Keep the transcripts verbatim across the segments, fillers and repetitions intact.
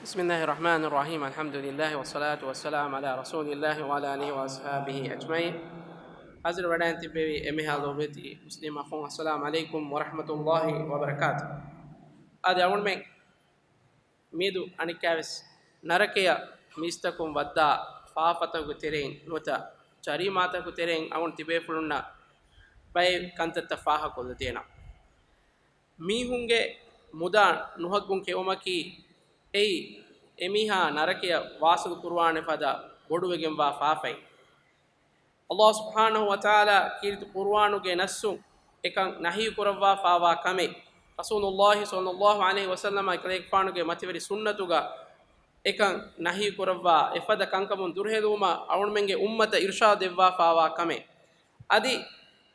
بسم الله الرحمن الرحيم. الحمد لله والصلاة والسلام على رسول الله وعلى آله وأصحابه أجمعين. ހާޒިރު ވެޑައިން ތިއްބެވި އެންމެހާ ލޯބިވެތި މުސްލިމް އަޚުން، އައްސަލާމު ޢަލައިކުމް ވަރަޙްމަތުﷲި ވަބަރަކާތު. އާދެ، އަޅުގަނޑުމެން މިއަދު އަނެއްކާވެސް ނަރަކަޔަށް މީސްތަކުން ވައްދާ ފާފަތަކުގެ ތެރެއިން ނުވަތަ ޖަރީމާތަކުގެ ތެރެއިން އަޅުގަނޑު ތިބޭފުޅުންނަށް ބައެއް ކަންތައްތައް ފާހަގަކޮށްލަދޭނަން. މީހުންގެ މުދާ ނުހައްގުން ކެއުމަކީ އެއީ އެމީހާ ނަރަކަޔަށް ވާސިލު ކުރުވާނެ ފަދަ ބޮޑުވެގެންވާ ފާފައެއް. ﷲ ސުބްޙާނަހޫ ވަތަޢާލާ ކީރިތި ޤުރުއާނުގެ ނައްސުން އެކަން ނަހީ ކުރައްވާފާވާ ކަމެއް، ރަސޫލުﷲި ޞައްލަﷲު ޢަލައިހި ވަސައްލަމަ އެކަލޭގެފާނުގެ މަތިވެރި ސުންނަތުގަ އެކަން ނަހީ ކުރައްވާ އެފަދަ ކަންކަމުން ދުރުހެލުވުމަށް އަޅުގަނޑުމެންގެ އުއްމަތަށް އިރުޝާދު ދެއްވާފާވާ ކަމެއް. އަދި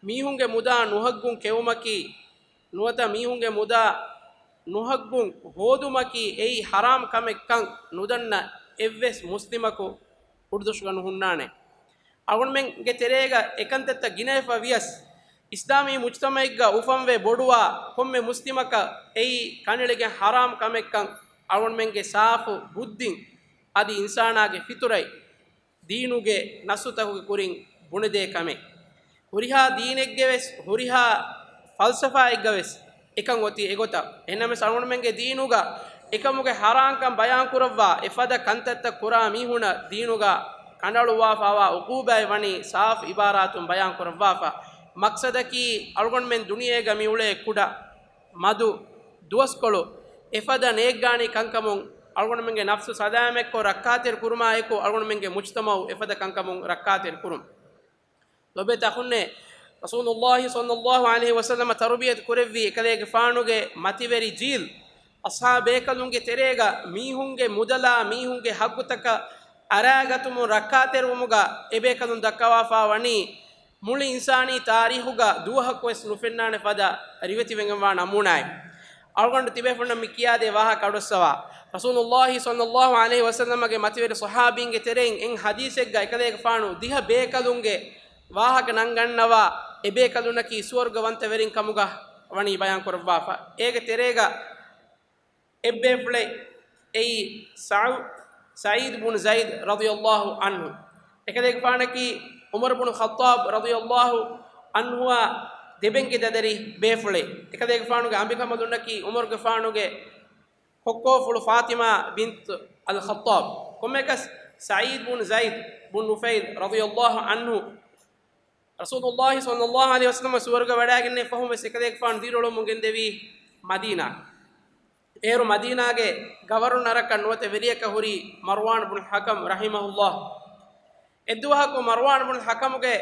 މީހުންގެ މުދާ ނުހައްގުން ކެއުމަކީ ނުވަތަ މީހުންގެ މުދާ ނުހައްގުން ހޯދުމަކީ އެއީ ޙަރާމް ކަމެއްކަން ނުދަންނަ އެއްވެސް މުސްލިމަކު އުޑުދޮށުގަ ނުހުންނާނެ. އަޅުގަނޑުމެންގެ ތެރޭގަ އެކަންތައްތައް ގިނަވެފަ ވިޔަސް، އިސްލާމީ މުޖްތަމަޢެއްގަ އުފަންވެ ބޮޑުވާ ކޮންމެ މުސްލިމަކަށް އެއީ ކަނޑައެޅިގެން ޙަރާމް ކަމެއްކަން އަޅުގަނޑުމެންގެ ސާފު ބުއްދިން އަދި އިންސާނާގެ ފިޠުރަތް ދީނުގެ ނައްސުތަކުގެ ކުރިން ބުނެދޭ ކަމެއް. ހުރިހާ ދީނެއްގެވެސް، ހުރިހާ ފަލްސަފާއެއްގަވެސް އެކަން އޮތީ އެގޮތަށް. އެހެންނަމަވެސް އަޅުގަނޑުމެންގެ ދީނުގަ އެކަމުގެ ޙަރާމްކަން ބަޔާން ކުރައްވާ އެފަދަ ކަންތައްތައް ކުރާ މީހުނަށް ދީނުގަ ކަނޑައަޅުއްވާފާވާ ޢުޤޫބާތް ވަނީ ސާފު ޢިބާރާތުން ބަޔާން ކުރައްވާފަ. މަޤްޞަދަކީ އަޅުގަނޑުމެން ދުނިޔޭގަ މި އުޅޭ ކުޑަ މަދު ދުވަސްކޮޅު އެފަދަ ނޭއްގާނީ ކަންކަމުން އަޅުގަނޑުމެންގެ ނަފްސު ސަލާމަތްކޮށް ރައްކާތެރި ކުރުމާއެކު، އަޅުގަނޑުމެންގެ މުޖްތަމަޢު އެފަދަ ކަންކަމުން ރައްކާތެރި ކުރުން. ލޮބުވެތި އަޚުންނޭ، ރަސޫލުﷲި ޞައްލަﷲު ޢަލައިހި ވަސައްލަމަ ތަރުބިޔަތު ކުރެއްވި އެކަލޭގެފާނުގެ މަތިވެރި ޖީލް، އަޞްޙާބޭކަލުންގެ ތެރޭގަ މީހުންގެ މުދަލާ މީހުންގެ ޙައްޤުތަކަށް އަރާގަތުމުން ރައްކާތެރިވުމުގަ އެބޭކަލުން ދައްކަވާފާ ވަނީ، މުޅި އިންސާނީ ތާރީޚުގަ ދުވަހަކުވެސް ނުފެންނާނެ ފަދަ ރިވެތިވެގެންވާ ނަމޫނާއެއް. އަޅުގަނޑު ތިބޭފުޅުންނަށް މި ކިޔާދޭ ވާހަކަ އަޑުއައްސަވާ. ރަސޫލުﷲި ޞައްލަﷲު ޢަލައިހި ވަސައްލަމަގެ މަތިވެރި ޞަޙާބީންގެ ތެރެއިން އެއް ޙަދީޘެއްގަ އެކަލޭގެފާނު ދިހަ ބޭކަލުންގެ ވާހަކަ ނަންގަންނަވާ، އެބޭކަލުންނަކީ ސުވަރުގަވަންތަވެރިން ކަމުގަ ވަނީ ބަޔާން ކުރައްވާފަ. އޭގެ ތެރޭގަ އެއްބޭފުޅެއް އެއީ ސަޢު-، ސަޢީދު ބުނު ޒައިދު ރަޟިޔަﷲު ޢަންހު. އެކަލޭގެފާނަކީ ޢުމަރު ބުނު ޚައްޠާބު ރަޟިޔަﷲު ޢަންހުއާ ދެބެންގެ ދަދަރި ބޭފުޅެއް. އެކަލޭގެފާނުގެ އަނބިކަނބަލުންނަކީ ޢުމަރުގެފާނުގެ ކޮއްކޯފުޅު ފާޠިމާ ބިންތު އަލް ޚައްޠާބް. ކޮންމެއަކަސް ސަޢީދު ބުނު ޒައިދު ބުނު ނުފައިލް ރަޟިޔަﷲު ޢަންހު ރަސޫލުﷲި ޞައްލަﷲު ޢަލައިހި ވަސައްލަމަ ސުވަރުގަ ވަޑައިގެންނެވި ފަހުން ވެސް އެކަލޭގެފާނު ދިރިއުޅެމުން ގެންދެވީ މަދީނާ. އޭރު މަދީނާގެ ގަވަރުނަރަކަށް ނުވަތަ ވެރިޔަކަށް ހުރީ މަރްވާން ބުނު ޙަކަމް ރަޙިމަހުﷲ. އެއްދުވަހަކު މަރްވާން ބުނު ޙަކަމުގެ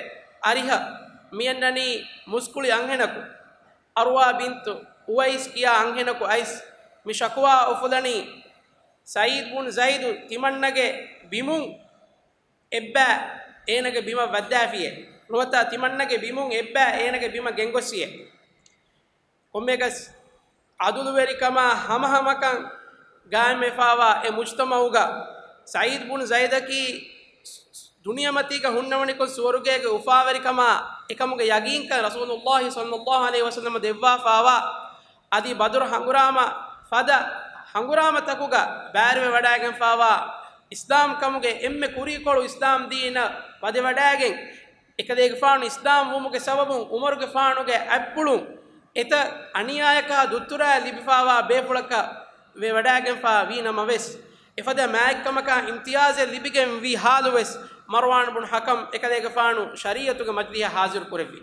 އަރިހަށް މިއަންނަނީ މުސްކުޅި އަންހެނަކު، ޢުރްވާ ބިންތު އުވައިސް ކިޔާ އަންހެނަކު އައިސް މި ޝަކުވާ އުފުލަނީ، ސަޢީދު ބުނު ޒައިދު ތިމަންނަގެ ބިމުން އެއްބައި އޭނަގެ ބިމަށް ވައްދާފިއޭ، ނުވަތަ ތިމަންނަގެ ބިމުން އެއްބައި އޭނަގެ ބިމަށް ގެންގޮއްސިއޭ. ކޮންމެއަކަސް ޢަދުލުވެރިކަމާ ހަމަހަމަކަން ގާއިމްވެފާވާ އެ މުޖްތަމަޢުގަ ސަޢީދު ބުނު ޒައިދަކީ ދުނިޔެމަތީގަ ހުންނަވަނިކޮށް ސުވަރުގޭގެ އުފާވެރިކަމާ އެކަމުގެ ޔަގީންކަން ރަސޫލުﷲި ޞައްލަﷲު ޢަލައިހި ވަސައްލަމަ ދެއްވާފާވާ، އަދި ބަދުރު ހަނގުރާމަ ފަދަ ހަނގުރާމަތަކުގަ ބައިވެރިވެވަޑައިގެންފާވާ، އިސްލާމްކަމުގެ އެންމެ ކުރީކޮޅު އިސްލާމްދީނަށް ވަދެވަޑައިގެން، އެކަލޭގެފާނު އިސްލާމް ވުމުގެ ސަބަބުން ޢުމަރުގެފާނުގެ އަތްޕުޅުން އެތައް އަނިޔާޔަކާ ދުއްތުރާ ލިބިފާވާ ބޭފުޅަކަށް ވެވަޑައިގެންފާ ވީނަމަވެސް، އެފަދަ މާތްކަމަކާ އިމްތިޔާޒެއް ލިބިގެންވީ ޙާލުވެސް، މަރްވާން ބުނު ޙަކަމް އެކަލޭގެފާނު ޝަރީޢަތުގެ މަޖިލީހަށް ޙާޒިރު ކުރެއްވި.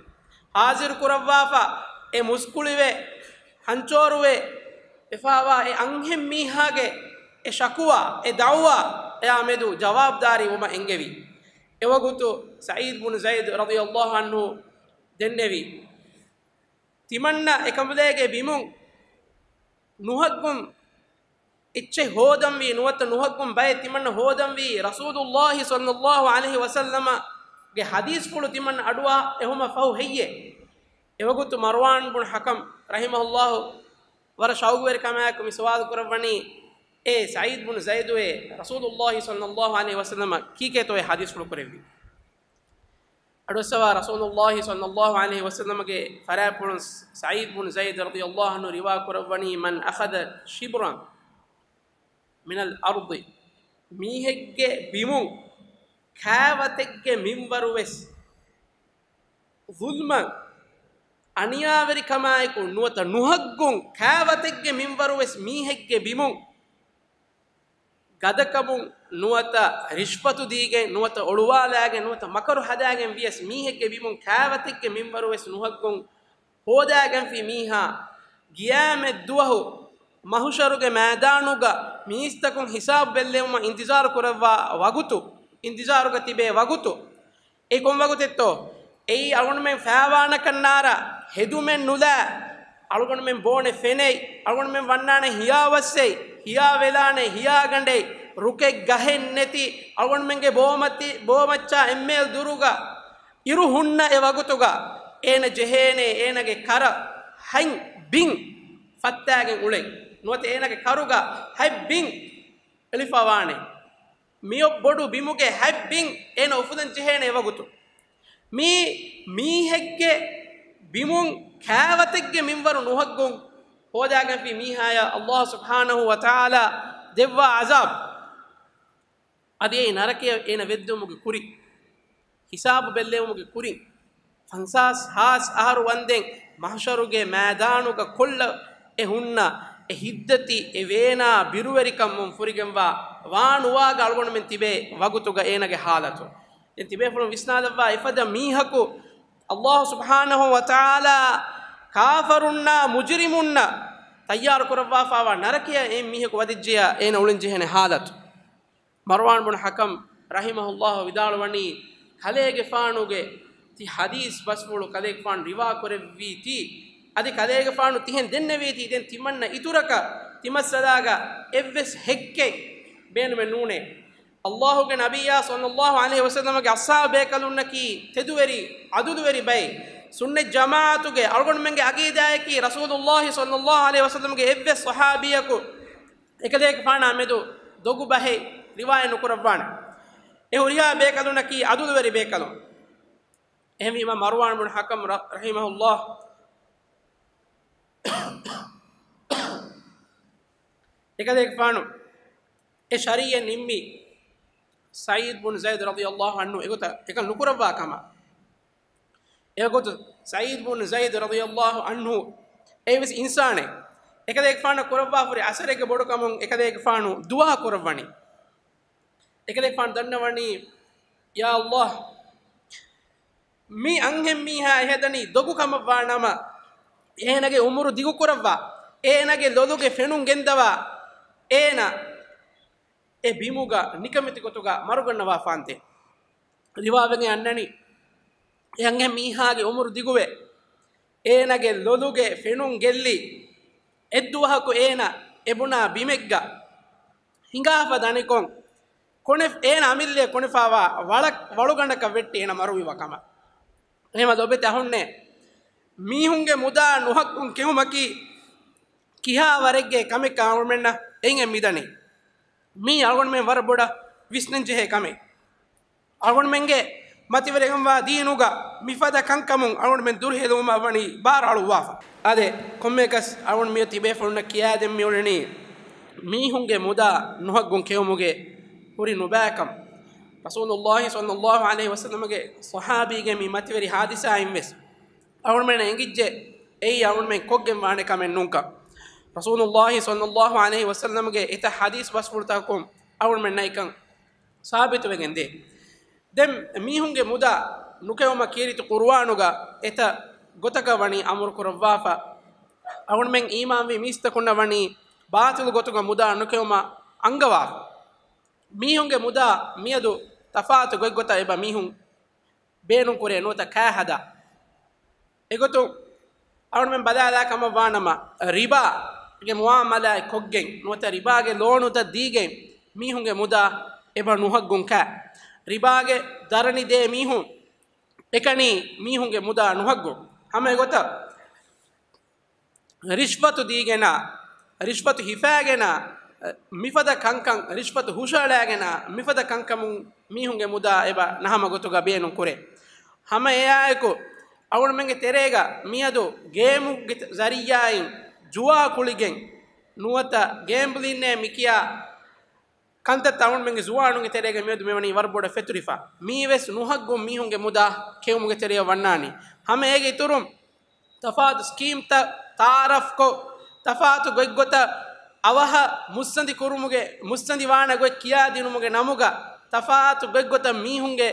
ޙާޒިރު ކުރައްވާފަ، އެ މުސްކުޅިވެ، ހަންޗޯރުވެ، ވެފާވާ އެ އަންހެން މީހާގެ އެ ޝަކުވާ، އެ ދަޢުވާ އެއާ މެދު ޖަވާބުދާރީ ވުމަށް އެންގެވި. އެވަގުތު ސަޢީދު ބުނު ޒައިދު ރަޟިޔަﷲު ޢަންހު ދެންނެވި، ތިމަންނަ އެކަނބުލޭގެ ބިމުން ނުހައްގުން އެއްޗެއް ހޯދަންވީ، ނުވަތަ ނުހައްގުން ބައެއް ތިމަންނަ ހޯދަންވީ، ރަސޫލުﷲި ޞައްލަﷲު ޢަލައިހި ވަސައްލަމަގެ ޙަދީޘްފުޅު ތިމަންނަ އަޑުއަހާ އެހުމަށް ފަހު ހެއްޔޭ؟ އެވަގުތު މަރްވާން ބުނު ޙަކަމް ރަޙިމަހުﷲ ވަރަށް ޝައުގުވެރިކަމާއެކު މި ސުވާލު ކުރައްވަނީ، އޭ ސަޢީދު ބުނު ޒައިދުއޭ، ރަސޫލުﷲި ޞައްލަﷲު ޢަލައިހި ވަސައްލަމަ ކީކޭތޯ އެ ޙަދީޘްފުޅު ކުރެއްވީ؟ އަޑުއައްސަވާ، ރަސޫލުﷲި ޞައްލަﷲު ޢަލައިހި ވަސައްލަމަގެ ފަރާތްޕުޅުން ސަޢީދު ބުނު ޒައިދު ރަޟިޔަﷲު ޢަންހު ރިވާ ކުރައްވަނީ، مَنْ أَخَذَ شِبْرًا، މިނަލް އަރްޟި، މީހެއްގެ ބިމުން ކާވަތެއްގެ މިންވަރު ވެސް ޒުލްމަށް، އަނިޔާވެރިކަމާއެކު ނުވަތަ ނުހައްގުން ކާވަތެއްގެ މިންވަރު ވެސް މީހެއްގެ ބިމުން ގަދަކަމުން ނުވަތަ ރިޝްވަތު ދީގެން ނުވަތަ އޮޅުވާލާގެން ނުވަތަ މަކަރު ހަދާގެން ވިޔަސް މީހެއްގެ ބިމުން ކާވަތެއްގެ މިންވަރު ވެސް ނުހައްގުން ހޯދާގެންފި މީހާ ގިޔާމަތް ދުވަހު މަހުޝަރުގެ މައިދާނުގަ މީސްތަކުން ހިސާބު ބެއްލެވުމަށް އިންތިޒާރު ކުރައްވާ ވަގުތު، އިންތިޒާރުގަ ތިބޭ ވަގުތު، އެ ކޮން ވަގުތެއްތޯ؟ އެއީ އަޅުގަނޑުމެން ފާވާނަކަން ނާރާ ހެދުމެއް ނުލާ، އަޅުގަނޑުމެން ބޯނެ ފެނެއް، އަޅުގަނޑުމެން ވަންނާނެ ހިޔާވައްސެއް، ހިޔާ ވެލާނެ ހިޔާގަނޑެއް، ރުކެއް ގަހެއް ނެތި، އަޅުގަނޑުމެންގެ ބޯމަތި-، ބޯމައްޗާ އެންމެ ދުރުގަ އިރު ހުންނަ އެ ވަގުތުގަ އޭނަ ޖެހޭނެ އޭނަގެ ކަރަށް ހަތް ބިން ފައްތާގެން އުޅެން. ނުވަތަ އޭނަގެ ކަރުގަ ހަތް ބިން އެޅިފަވާނެ. މިއޮއް ބޮޑު ބިމުގެ ހަތް ބިން އޭނަ އުފުލަން ޖެހޭނެ އެ ވަގުތު. މީ މީހެއްގެ ބިމުން ކާވަތެއްގެ މިންވަރު ނުހައްގުން ހޯދާގެންފި މީހާޔަށް ﷲ ސުބްޙާނަހޫ ވަތަޢާލާ ދެއްވާ ޢަޒާބު. އަދި އެއީ ނަރަކަޔަށް އޭނަ ވެއްދުމުގެ ކުރިން، ހިސާބު ބެއްލެވުމުގެ ކުރިން، ފަންސާސް ހާސް އަހަރު ވަންދެން މަޙްޝަރުގެ މައިދާނުގަ ކޮށްލަ އެ ހުންނަ އެ ހިތްދަތި، އެ ވޭނާ ބިރުވެރިކަމުން ފުރިގެންވާ ވާނުވާގަ އަޅުގަނޑުމެން ތިބޭ ވަގުތުގަ އޭނަގެ ޙާލަތު. ދެން ތިބޭފުޅުން ވިސްނާލައްވާ، އެފަދަ މީހަކު ﷲ ސުބްޙާނަހޫ ވަތަޢާލާ ކާފަރުންނާ މުޖުރިމުންނަށް ތައްޔާރު ކުރައްވާފާވާ ނަރަކަޔަށް އެ މީހަކު ވަދެއްޖެޔާ އޭނަ އުޅެންޖެހޭނެ ޙާލަތު. މަރުވާން ބުނު ޙަކަމް ރަޙިމަހުﷲ ވިދާޅުވަނީ، ކަލޭގެފާނުގެ ތި ޙަދީޘް ބަސްފުޅު ކަލޭގެފާނު ރިވާ ކުރެއްވީތީ، އަދި ކަލޭގެފާނު ތިހެން ދެންނެވީތީ، ދެން ތިމަންނަ އިތުރަކަށް ތިމައްސަލާގަ އެއްވެސް ހެއްކެއް ބޭނުމެއް ނޫނޭ. ﷲގެ ނަބިއްޔާ ޞައްލަﷲ ޢަލައިހި ވަސައްލަމަގެ އަޞްޙާބު ބޭކަލުންނަކީ ތެދުވެރި، ޢަދުލުވެރި ބައެއް. ސުންނަތް ޖަމާޢަތުގެ އަޅުގަނޑުމެންގެ ޢަޤީދާއަކީ، ރަސޫލުﷲ ޞައްލަﷲ ޢަލައިހި ވަސައްލަމަގެ އެއްވެސް ޞަޙާބީއަކު އެކަލޭގެފާނާ މެދު ދޮގު ބަހެއް ރިވާޔަތް ނުކުރައްވާނެ. އެ ހުރިހާ ބޭކަލުންނަކީ ޢަދުލުވެރި ބޭކަލުން. އެހެންވީމަ، މަރުވާން ބުނު ޙަކަމް ރަ-، ރަޙިމަހުﷲ، އެކަލޭގެފާނު އެ ޝަރީޢަތް ނިންމީ ސަޢީދު ބުނު ޒައިދު ރަޟިޔަﷲ ޢަންހު އެގޮތަށް އެކަން ނުކުރައްވާ ކަމަށް. އެގޮތުން ސަޢީދު ބުނު ޒައިދު ރަޟިޔަﷲ ޢަންހު އެއީވެސް އިންސާނެއް. އެކަލޭގެފާނަށް ކުރައްވާފަ ހުރި އަސަރެއްގެ ބޮޑުކަމުން އެކަލޭގެފާނު ދުޢާ ކުރައްވަނީ. އެކަލޭގެފާނު ދަންނަވަނީ، ޔާ ﷲ، މި އަންހެން މީހާ އެހެދަނީ ދޮގު ކަމަށްވާ ނަމަ، އޭނަގެ އުމުރު ދިގުކުރައްވާ، އޭނަގެ ލޮލުގެ ފެނުން ގެންދަވާ، އޭނަ އެ ބިމުގަ ނިކަމެތި ގޮތުގަ މަރުގަންނަވާފާންތެ. ރިވާވެގެން އަންނަނީ، އެ އަންހެން މީހާގެ އުމުރު ދިގުވެ، އޭނަގެ ލޮލުގެ ފެނުން ގެއްލި، އެއްދުވަހަކު އޭނަ އެ ބުނާ ބިމެއްގަ ހިނގާފަ ދަނިކޮށް، ކޮނެ-، އޭނަ އަމިއްލަ ކޮނެފާވާ ވަޅަ-، ވަޅުގަނޑަކަށް ވެއްޓި އޭނަ މަރުވި ވަ ކަމަށް. އެހެމަ ލޮބެތި އަހުންނޭ، މީހުންގެ މުދާ ނުހައްގުން ކެއުމަކީ ކިހާ ވަރެއްގެ ކަމެއްކަން އަޅުމެންނަށް އެއިން އެ މިދަނީ. މީ އަޅުގަނޑުމެން ވަރަށް ބޮޑަށް ވިސްނަން ޖެހޭ ކަމެއް. އަޅުގަނޑުމެންގެ މަތިވެރިކަންވާ ދީނުގަ މިފަދަ ކަންކަމުން އަޅުގަނޑުމެން ދުރުހެލުވުމަށް ވަނީ ބާރު އަޅުއްވާފަ. އާދެ، ކޮންމެއަކަސް އަޅުގަނޑު މިއޮތީ ބޭފުޅުންނަށް ކިޔާދެން މިއުޅެނީ މީހުންގެ މުދާ ނުހައްގުން ކެއުމުގެ ހުރި ނުބައިކަން. ރަސޫލުﷲ ޞައްލަﷲ ޢަލައިހި ވަސައްލަމަގެ ޞަޙާބީގެ މި މަތިވެރި ޙާދިސާއިން ވެސް އަޅުގަނޑުމެންނަށް އެނގިއްޖެ، އެއީ އަޅުގަނޑުމެން ކޮށްގެން ވާނެ ކަމެއް ނޫންކަން. ރަސޫލުﷲ ޞައްލަﷲ ޢަލައިހި ވަސައްލަމަގެ އެތައް ޙަދީޘް ބަސްފުޅުތަކުން އަޅުގަނޑުމެންނަށް އެކަން ސާބިތުވެގެން ދޭ. ދެން މީހުންގެ މުދާ ނުކެއުމަށް ކީރިތި ޤުރުއާނުގަ އެތައް ގޮތަކަށް ވަނީ އަމުރު ކުރައްވާފަ. އަޅުގަނޑުމެން އީމާންވި މީސްތަކުންނަށް ވަނީ ބާޠިލު ގޮތުގަ މުދާ ނުކެއުމަށް އަންގަވާފަ. މީހުންގެ މުދާ މިއަދު ތަފާތު ގޮތްގޮތަށް އެބަ މީހުން ބޭނުންކުރޭ ނުވަތަ ކާ ހަދާ. އެގޮތުން އަޅުގަނޑުމެން ބަލާލާ ކަމަށް ވާނަމަ، ރިބާގެ މުޢާމަލާތް ކޮށްގެން ނުވަތަ ރިބާގެ ލޯނުތައް ދީގެން މީހުންގެ މުދާ އެބަ ނުހައްގުން ކާ. ރިބާގެ ދަރަނި ދޭ މީހުން އެކަނީ މީހުންގެ މުދާ ނުހައްގުން. ހަމަ އެގޮތަށް ރިޝްވަތު ދީގެނާ، ރިޝްވަތު ހިފާގެނާ، މިފަދަ ކަންކަން، ރިޝްވަތު ހުށައަޅާގެނާ، މިފަދަ ކަންކަމުން މީހުންގެ މުދާ އެބަ ނަހަމަ ގޮތުގަ ބޭނުން ކުރޭ. ހަމަ އެއާއެކު، އަޅުގަނޑުމެންގެ ތެރޭގަ މިއަދު ގޭމުގެ ޒަރީއާއިން ޖުވާ ކުޅިގެން ނުވަތަ ގޭމްބްލިންއޭ މިކިޔާ ކަންތައްތައް އަޅުގަނޑުމެންގެ ޒުވާނުންގެ ތެރޭގަ މިއަދު މިވަނީ ވަރަށް ބޮޑަށް ފެތުރިފަ. މީވެސް ނުހައްގުން މީހުންގެ މުދާ ކެއުމުގެ ތެރެއަށް ވަންނާނީ. ހަމަ އޭގެ އިތުރުން ތަފާތު ސްކީމްތައް ތައާރަފްކޮށް، ތަފާތު ގޮތްގޮތަށް އަވަހަށް މުއްސަނދި ކުރުމުގެ، މުއްސަނދި ވާނެ ގޮތް ކިޔާދިނުމުގެ ނަމުގަ، ތަފާތު ގޮތްގޮތަށް މީހުންގެ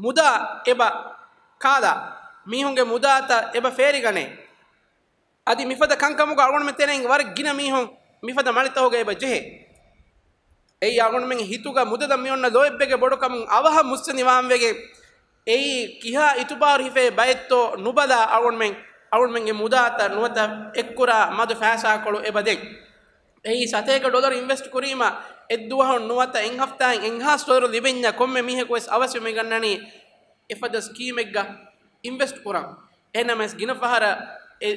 މުދާ އެބަ ކާލާ، މީހުންގެ މުދާތައް އެބަ ފޭރިގަނޭ. އަދި މިފަދަ ކަންކަމުގަ އަޅުގަނޑުމެން ތެރެއިން ވަރަށް ގިނަ މީހުން މިފަދަ މަޅިތަކުގަ އެބަ ޖެހޭ. އެއީ އަޅުގަނޑުމެންގެ ހިތުގަ މުދަލަށް މިއޮންނަ ލޯތްބެއްގެ ބޮޑުކަމުން އަވަހަށް މުއްސަނދި ވާންވެގެން، އެއީ ކިހާ އިތުބާރު ހިފޭ ބައެއްތޯ ނުބަލާ އަޅުގަނޑުމެން، އަޅުގަނޑުމެންގެ މުދާތައް ނުވަތަ އެއްކުރާ މަދު ފައިސާކޮޅު އެބަ ދޭ. އެއީ ސަތޭކަ ޑޮލަރު އިންވެސްޓް ކުރީމަ، އެއްދުވަހުން ނުވަތަ އެއް ހަފްތާއިން އެއްހާސް ޑޮލަރު ލިބެންޏާ ކޮންމެ މީހަކު ވެސް އަވަސްވެ މިގަންނަނީ އެފަދަ ސްކީމެއްގަ އިންވެސްޓް ކުރަން. އެހެންނަމަވެސް ގިނަ ފަހަރަށް އެ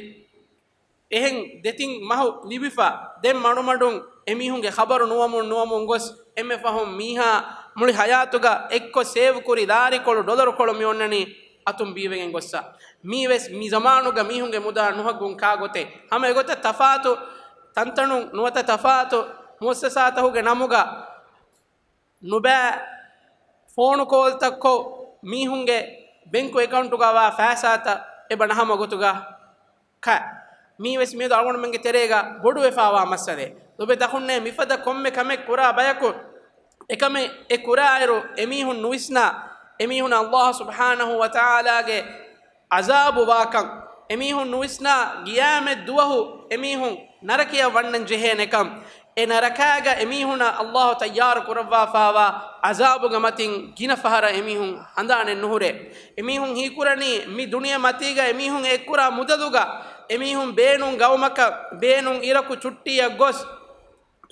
އެހެން ދެތިން މަހު ލިބިފަ، ދެން މަޑުމަޑުން އެމީހުންގެ ޚަބަރު ނުވަމުން ނުވަމުން ގޮސް، އެންމެ ފަހުން މީހާ މުޅި ހަޔާތުގަ އެއްކޮށް ސޭވް ކުރި ލާރިކޮޅު، ޑޮލަރުކޮޅު މި އޮންނަނީ އަތުން ބީވެގެން ގޮއްސަ. މީވެސް މި ޒަމާނުގަ މީހުންގެ މުދާ ނުހައްގުން ކާ ގޮތެއް؟ ހަމަ އެގޮތަށް ތަފާތު ތަންތަނުން ނުވަތަ ތަފާތު މުއައްސަސާތަކުގެ ނަމުގަ ނުބައި ފޯނު ކޯލްތައްކޮށް މީހުންގެ ބެންކު އެކައުންޓުގަ ވާ ފައިސާތައް އެބަ ނަހަމަ ގޮތުގަ ކަ. މީވެސް މިއަދު އަޅުގަނޑުމެންގެ ތެރޭގަ ބޮޑުވެފާވާ މައްސަލައެއް. ލޮބެ ދަކުންނޭ މިފަދަ ކޮންމެ ކަމެއް ކުރާ ބަޔަކު، އެކަމެއް އެ ކުރާއިރު އެމީހުން ނުވިސްނާ، އެމީހުން އައްލާހު ސުބްޙާނަހު ވަތަޢާލާގެ ޢަޒާބު ވާކަން، އެމީހުން ނުވިސްނާ ގިޔާމަތް ދުވަހު އެމީހުން ނަރަކަޔަށް ވަންނަން ޖެހޭނެކަން، އެ ނަރަކާގަ އެމީހުނަށް އައްލާހު ތައްޔާރު ކުރައްވާފާވާ ޢަޒާބުގެ މަތިން ގިނަ ފަހަރަށް އެމީހުން ހަނދާނެއް ނުހުރޭ. އެމީހުން ހީކުރަނީ މި ދުނިޔެ މަތީގަ އެމީހުން އެއްކުރާ މުދަލުގަ އެމީހުން ބޭނުން ގައުމަކަށް ބޭނުން އިރަކު ޗުއްޓީއަށް ގޮސް،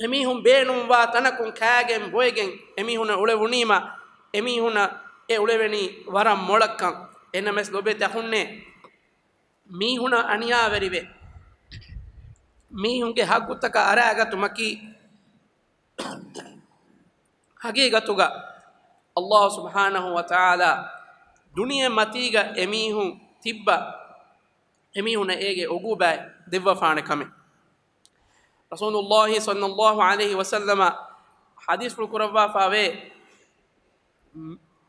އެމީހުން ބޭނުންވާ ތަނަކުން ކާގެން ބޮއެގެން އެމީހުނަށް އުޅެވުނީމަ، އެމީހުނަށް އެ އުޅެވެނީ ވަރަށް މޮޅަށްކަން. އެންނަމެސް ލޮބެ ތަކުންނޭ މީހުނަށް އަނިޔާވެރިވެ، މީހުންގެ ހައްގުތަކަށް އަރާގަތުމަކީ ހަގީގަތުގަ އައްލާހު ސުބްޙާނަހު ވަތަޢާލާ ދުނިޔެ މަތީގަ އެމީހުން ތިއްބަ އެމީހުނަށް އޭގެ އުގޫބާތް ދެއްވަފާނެ ކަމެއް. ރަސޫލުއްލާހި ޞައްލައްލާހު ޢަލައިހި ވަސައްލަމަ ޙަދީޘްފުޅު ކުރައްވާފާވޭ،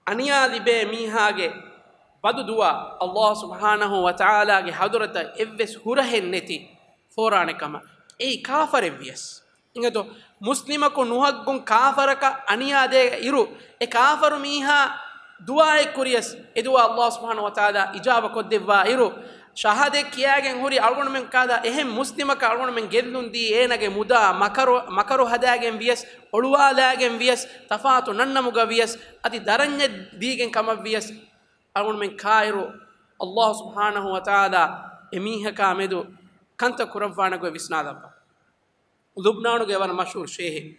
އަނިޔާ ލިބޭ މީހާގެ ބަދު ދުޢާ އައްލާހު ސުބްޙާނަހު ވަތަޢާލާގެ ޙަޟްރަތަށް އެއްވެސް ހުރަހެއް ނެތި ފޯރާނެ ކަމަށް. އެއީ ކާފަރެއް ވިޔަސް. އިނގޭތޯ، މުސްލިމަކު ނުހައްގުން ކާފަރަކަށް އަނިޔާ ދޭ އިރު، އެ ކާފަރު މީހާ ދުޢާއެއް ކުރިޔަސް، އެ ދުޢާ އައްލާހު ސުބްޙާނަހު ވަތަޢާލާ އިޖާބަ ކޮށްދެއްވާ އިރު، ޝަހާދަތް ކިޔާގެން ހުރި އަޅުގަނޑުމެން ކާދާ އެހެން މުސްލިމަކަށް އަޅުގަނޑުމެން ގެއްލުން ދީ، އޭނަގެ މުދާ މަކަރު، މަކަރު ހަދާގެން ވިޔަސް، އޮޅުވާލާގެން ވިޔަސް، ތަފާތު ނަންނަމުގަ ވިޔަސް، އަދި ދަރަންޏެއް ދީގެން ކަމަށް ވިޔަސް، އަޅުގަނޑުމެން ކާއިރު އައްލާހު ސުބްޙާނަހު ވަތަޢާލާ އެމީހަކާ މެދު ކަންތައް ކުރައްވާނެ ގޮތް ވިސްނާލައްވާ. ލުބްނާނުގެ ވަރަށް މަޝްހޫރު ޝޭހެއް،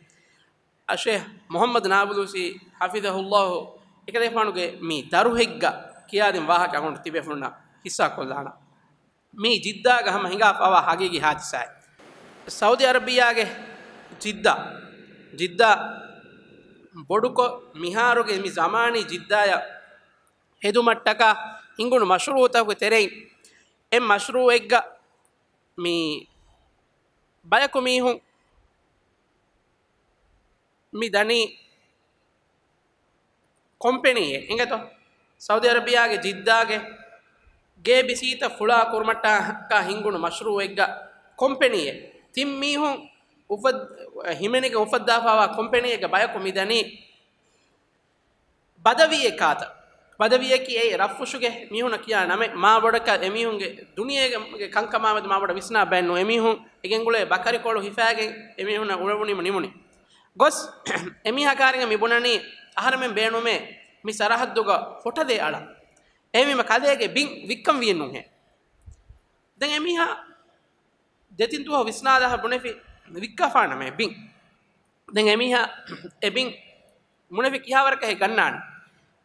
އައްޝޭހް މުޙައްމަދު ނާބުލޫސީ ޙަފިޡަހުﷲ، އެކަލޭފާނުގެ މި ދަރުހެއްގަ ކިޔާދިން ވާހަކަ އަޅުގަނޑު ތިބޭފުޅުންނަށް ހިއްސާ ކޮށްލާނަން. މީ ޖިއްދާގަ ހަމަ ހިނގާފާވާ ހަގީގީ ހާދިސާއެއް. ސައުދި އަރަބިއްޔާގެ ޖިއްދާ، ޖިއްދާ ބޮޑުކޮށް، މިހާރުގެ މި ޒަމާނީ ޖިއްދާޔަށް ހެދުމަށްޓަކާ ހިނގުނު މަޝްރޫޢުތަކުގެ ތެރެއިން އެއް މަޝްރޫޢެއްގަ މި ބަޔަކު މީހުން މި ދަނީ ކޮމްޕެނީއެއް އިނގޭތޯ، ސައުދި އަރަބިއްޔާގެ ޖިއްދާގެ ގޭބިސީތައް ފުޅާ ކުރުމަށްޓަކާ ހިނގުނު މަޝްރޫޢެއްގަ ކޮމްޕެނީއެއް. ތިން މީހުން އުފައް-، ހިމެނިގެން އުފައްދާފާވާ ކޮމްޕެނީއެއްގަ ބަޔަކު މި ދަނީ ބަދަވީއެއް ކާތަ. ބަދަވީއަކީ އެއީ ރަށްފުށުގެ މީހުންނަށް ކިޔާ ނަމެއް. މާބޮޑަކަށް އެމީހުންގެ ދުނިޔޭގެ ކަންކަމާމެދު މާބޮޑަށް ވިސްނާ ބައެއް ނޫން. އެމީހުން އެ ގެންގުޅޭ ބަކަރިކޮޅު ހިފާގެން އެމީހުންނަށް އުޅެވުނީމަ ނިމުނީ. ގޮސް އެމީހަކާރިގެ މި ބުނަނީ އަހަރެމެން ބޭނުމޭ މި ސަރަހައްދުގަ ހޮޓަލެއް އަޅަން. އެހެންވީމަ ކަލޭގެ ބިން ވިއްކަން ވީއެއްނޫންހޭ. ދެން އެމީހާ ދެތިން ދުވަހު ވިސްނާލާފަ ބުނެފި ވިއްކާފާނަމޭ ބިން. ދެން އެމީހާ އެ ބިން ބުނެފި ކިހާވަރަކަށް ހޭ ގަންނާނެ.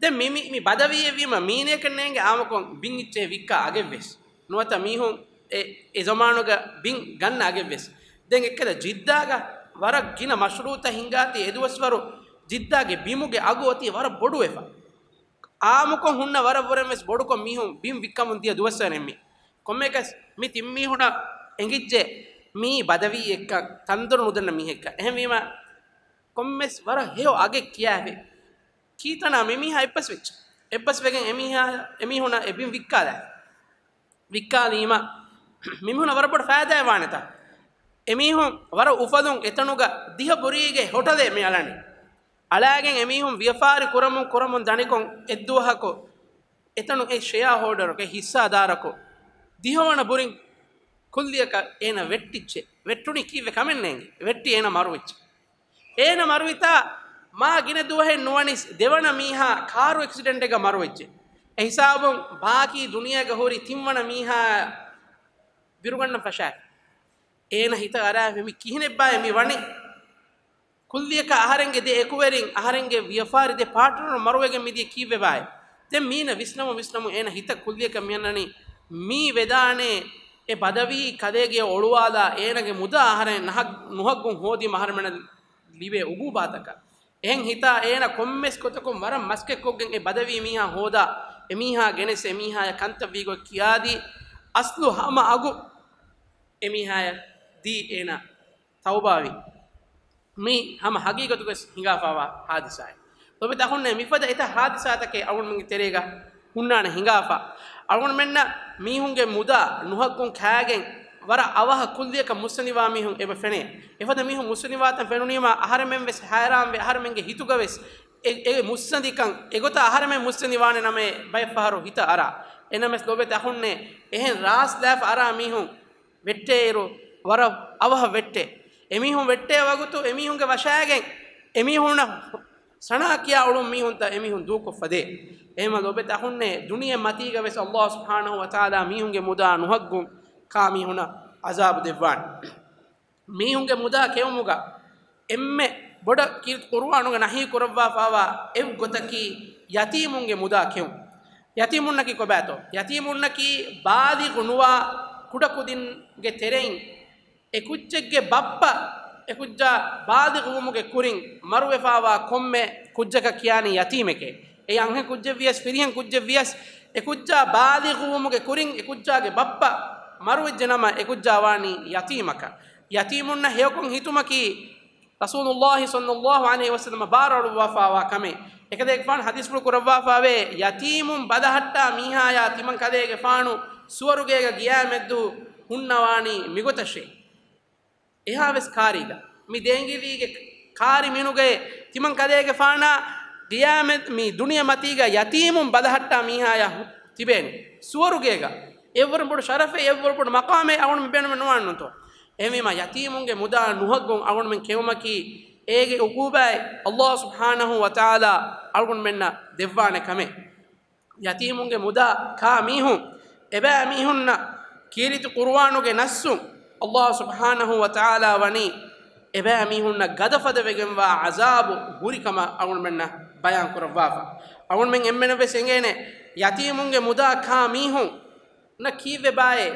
ދެން މި، މި، މި ބަދަވީއެއްވީމަ މީނަޔަކަށް ނޭނގެ އާމަކޮށް ބިން އިއްޗެހި ވިއްކާ އަގެއްވެސް. ނުވަތަ މީހުން އެ، އެ ޒަމާނުގަ ބިން ގަންނަ އަގެއްވެސް. ދެން އެއްކަލަ ޖިއްދާގަ ވަރަށް ގިނަ މަޝްރޫޢުތައް ހިނގާތީ އެދުވަސްވަރު ޖިއްދާގެ ބިމުގެ އަގު އޮތީ ވަރަށް ބޮޑުވެފަ. އާއްމުކޮށް ހުންނަ ވަރަށްވުރެން ވެސް ބޮޑުކޮށް މީހުން ބިން ވިއްކަމުން ދިޔަ ދުވަސްވަރެއް މީ. ކޮންމެއަކަސް މި ތިން މީހުނަށް އެނގިއްޖެ މީ ބަދަވީއެއްކަން، ތަންދޮރު ނުދަންނަ މީހެއްކަން. އެހެންވީމަ، ކޮންމެސް ވަރަށް ހެޔޮ އަގެއް ކިޔާފި. ކީތަނާ މި މީހާ އެއްބަސް ވެއްޖެ. އެއްބަސް ވެގެން އެމީހާ، އެމީހުނަށް އެ ބިން ވިއްކާލާ. ވިއްކާލީމަ، މިމީހުނަށް ވަރަށް ބޮޑު ފައިދާއެއް ވާނެތާ. އެމީހުން ވަރަށް އުފަލުން އެތަނުގަ ދިހަ ބުރީގެ ހޮޓަލެއް މި އަޅަނީ. އަޅާގެން އެމީހުން ވިޔަފާރި ކުރަމުން ކުރަމުން ދަނިކޮށް އެއްދުވަހަކު އެތަނު އެ ޝެއާ ހޯލްޑަރަކު، އެ ހިއްސާދާރަކު، ދިހަވަނަ ބުރިން ކުއްލިއަކަށް އޭނަ ވެއްޓިއްޖެ. ވެއްޓުނީ ކީއްވެ ކަމެއް ނޭނގެ. ވެއްޓި އޭނަ މަރުވެއްޖެ. އޭނަ މަރުވިތާ މާ ގިނަ ދުވަހެއް ނުވަނީސް ދެވަނަ މީހާ ކާރު އެކްސިޑެންޓެއްގަ މަރުވެއްޖެ. އެ ހިސާބުން ބާކީ ދުނިޔޭގަ ހުރި ތިންވަނަ މީހާ ބިރުގަންނަން ފަށާފި. އޭނަ ހިތަށް އަރާފި މި ކިހިނެއްބާއޭ މި ވަނީ؟ ކުއްލިއަކަށް އަހަރެންގެ ދެ އެކުވެރިން، އަހަރެންގެ ވިޔަފާރި ދެ ޕާޓްނަރު މަރުވެގެން މިދިޔަ ކީއްވެބާއޭ؟ ދެން މީނަ ވިސްނަމު ވިސްނަމު އޭނަ ހިތަށް ކުއްލިއަކަށް މިއަންނަނީ މީ ވެދާނެ އެ ބަދަވީ ކަލޭގެ އޮޅުވާލާ އޭނަގެ މުދާ އަހަރެން ނަހަ-، ނުހައްގުން ހޯދީމަ އަހަރެމެނަށް ލިބޭ އުގޫބާތަކަށް. އެހެން ހިތާ އޭނަ ކޮންމެސް ގޮތަކުން ވަރަށް މަސްކެއްކޮށްގެން އެ ބަދަވީ މީހާ ހޯދާ، އެ މީހާ ގެނެސް އެ މީހާޔަށް ކަންތައް ވީގޮތް ކިޔާދީ، އަސްލު ހަމަ އަގު އެ މީހާޔަށް ދީ އޭނަ ތައުބާވި. މީ ހަމަ ހަގީގަތުގަސް ހިނގާފާވާ ހާދިސާއެއް. ލޮބެތި އަޚުންނޭ މިފަދަ އެތައް ހާދިސާތަކެއް އަޅުގަނޑުމެންގެ ތެރޭގަ ހުންނާނެ ހިނގާފަ. އަޅުގަނޑުމެންނަށް މީހުންގެ މުދާ ނުހައްގުން ކާގެން ވަރަށް އަވަހަށް ކުއްލިއަކަށް މުއްސަނދިވާ މީހުން އެބަ ފެނޭ. އެފަދަ މީހުން މުއްސަނދިވާތަން ފެނުނީމާ އަހަރެމެން ވެސް ހައިރާންވެ، އަހަރެމެންގެ ހިތުގަ ވެސް އެ، އެ މުއްސަނދިކަން އެގޮތަށް އަހަރެމެން މުއްސަނދިވާނެ ނަމައޭ ބައެއް ފަހަރު ހިތަށް އަރާ. އެނަމެސް ލޮބެތި އަޚުންނޭ އެހެން ރާސްލާފަ އަރާ މީހުން ވެއްޓޭއިރު ވަރަށް އަވަހަށް ވެއްޓޭ. އެމީހުން ވެއްޓޭ ވަގުތު އެމީހުންގެ ވަށާގެން އެމީހުންނަށް ސަނާ ކިޔާ އުޅުން މީހުންތައް އެމީހުން ދޫކޮށްފަ ދޭ. އެހެމަ ލޮބެތި އަޚުންނޭ ދުނިޔެ މަތީގަ ވެސް އައްލާހު ސުބްޙާނަހު ވަތަޢާލާ މީހުންގެ މުދާ ނުހައްގުން ކާ މީހުނަށް ޢަޒާބު ދެއްވާނެ. މީހުންގެ މުދާ ކެއުމުގަ އެންމެ ބޮޑަށް ކީރިތި ޤުރުއާނުގަ ނަހީ ކުރައްވާފާވާ އެއްގޮތަކީ ޔަތީމުންގެ މުދާ ކެއުން. ޔަތީމުންނަކީ ކޮބާތޯ؟ ޔަތީމުންނަކީ ބާލިޣު ނުވާ ކުޑަކުދިންގެ ތެރެއިން އެ ކުއްޖެއްގެ ބައްޕަ އެ ކުއްޖާ ބާލިޣުވުމުގެ ކުރިން މަރުވެފާވާ ކޮންމެ ކުއްޖަކަށް ކިޔާނީ ޔަތީމެކޭ. އެ އަންހެން ކުއްޖެއްވިޔަސް، ފިރިހެން ކުއްޖެއްވިޔަސް، އެ ކުއްޖާ ބާލިޣުވުމުގެ ކުރިން އެ ކުއްޖާގެ ބައްޕަ މަރުވެއްޖެ ނަމަ، އެ ކުއްޖާ ވާނީ ޔަތީމަކަށް. ޔަތީމުންނަށް ހެޔޮކޮށް ހިތުމަކީ، ރަސޫލުﷲ ޞައްލަﷲ ޢަލައިހި ވަސައްލަމަ ބާރުއަޅުއްވާފާވާ ކަމެއް. އެކަލޭގެފާނު ޙަދީޘްފުޅު ކުރައްވާފާވޭ، ޔަތީމުން ބަލަހައްޓާ މީހާޔާ ތިމަން ކަލޭގެފާނު ސުވަރުގޭގަ ގިޔާމެއްދު ހުންނަވާނީ މިގޮތަށޭ. އެހާވެސް ކާރީގަ، މި ދޭނގިވީގެ ކާރި މިނުގައޭ ތިމަން ކަލޭގެފާނާ ގިޔާމެއް މި ދުނިޔެ މަތީގަ ޔަތީމުން ބަލަހައްޓާ މީހާޔާ ހު-، ތިބޭނެ ސުވަރުގޭގަ. އެއްވަރު ބޮޑު ޝަރަފެއް، އެއްވަރު ބޮޑު މަޤާމެއް އަޅުގަނޑު މި ބޭނުމެއް ނުވާންނުތޯ؟ އެހެންވީމާ، ޔަތީމުންގެ މުދާ ނުހައްގުން އަޅުގަނޑުމެން ކެއުމަކީ، އޭގެ އުޤޫބާތް އައްލާހު ސުބްޙާނަހު ވަތަޢާލާ އަޅުގަނޑުމެންނަށް ދެއްވާނެ ކަމެއް. ޔަތީމުންގެ މުދާ ކާ މީހުން، އެބައިމީހުންނަށް ކީރިތި ޤުރުއާނުގެ ނައްސުން އައްލާހު ސުބްޙާނަހު ވަތަޢާލާ ވަނީ، އެބައިމީހުންނަށް ގަދަފަދަ ވެގެންވާ ޢަޒާބު ހުރި ކަމަށް އަޅުގަނޑުމެންނަށް ބަޔާން ކުރައްވާފަ. އަޅުގަނޑުމެން އެންމެނަށް ވެސް އެނގޭނެ، ޔަތީމުންގެ މުދާ ކާ މީހުން ނަ ކީއްވެބާއޭ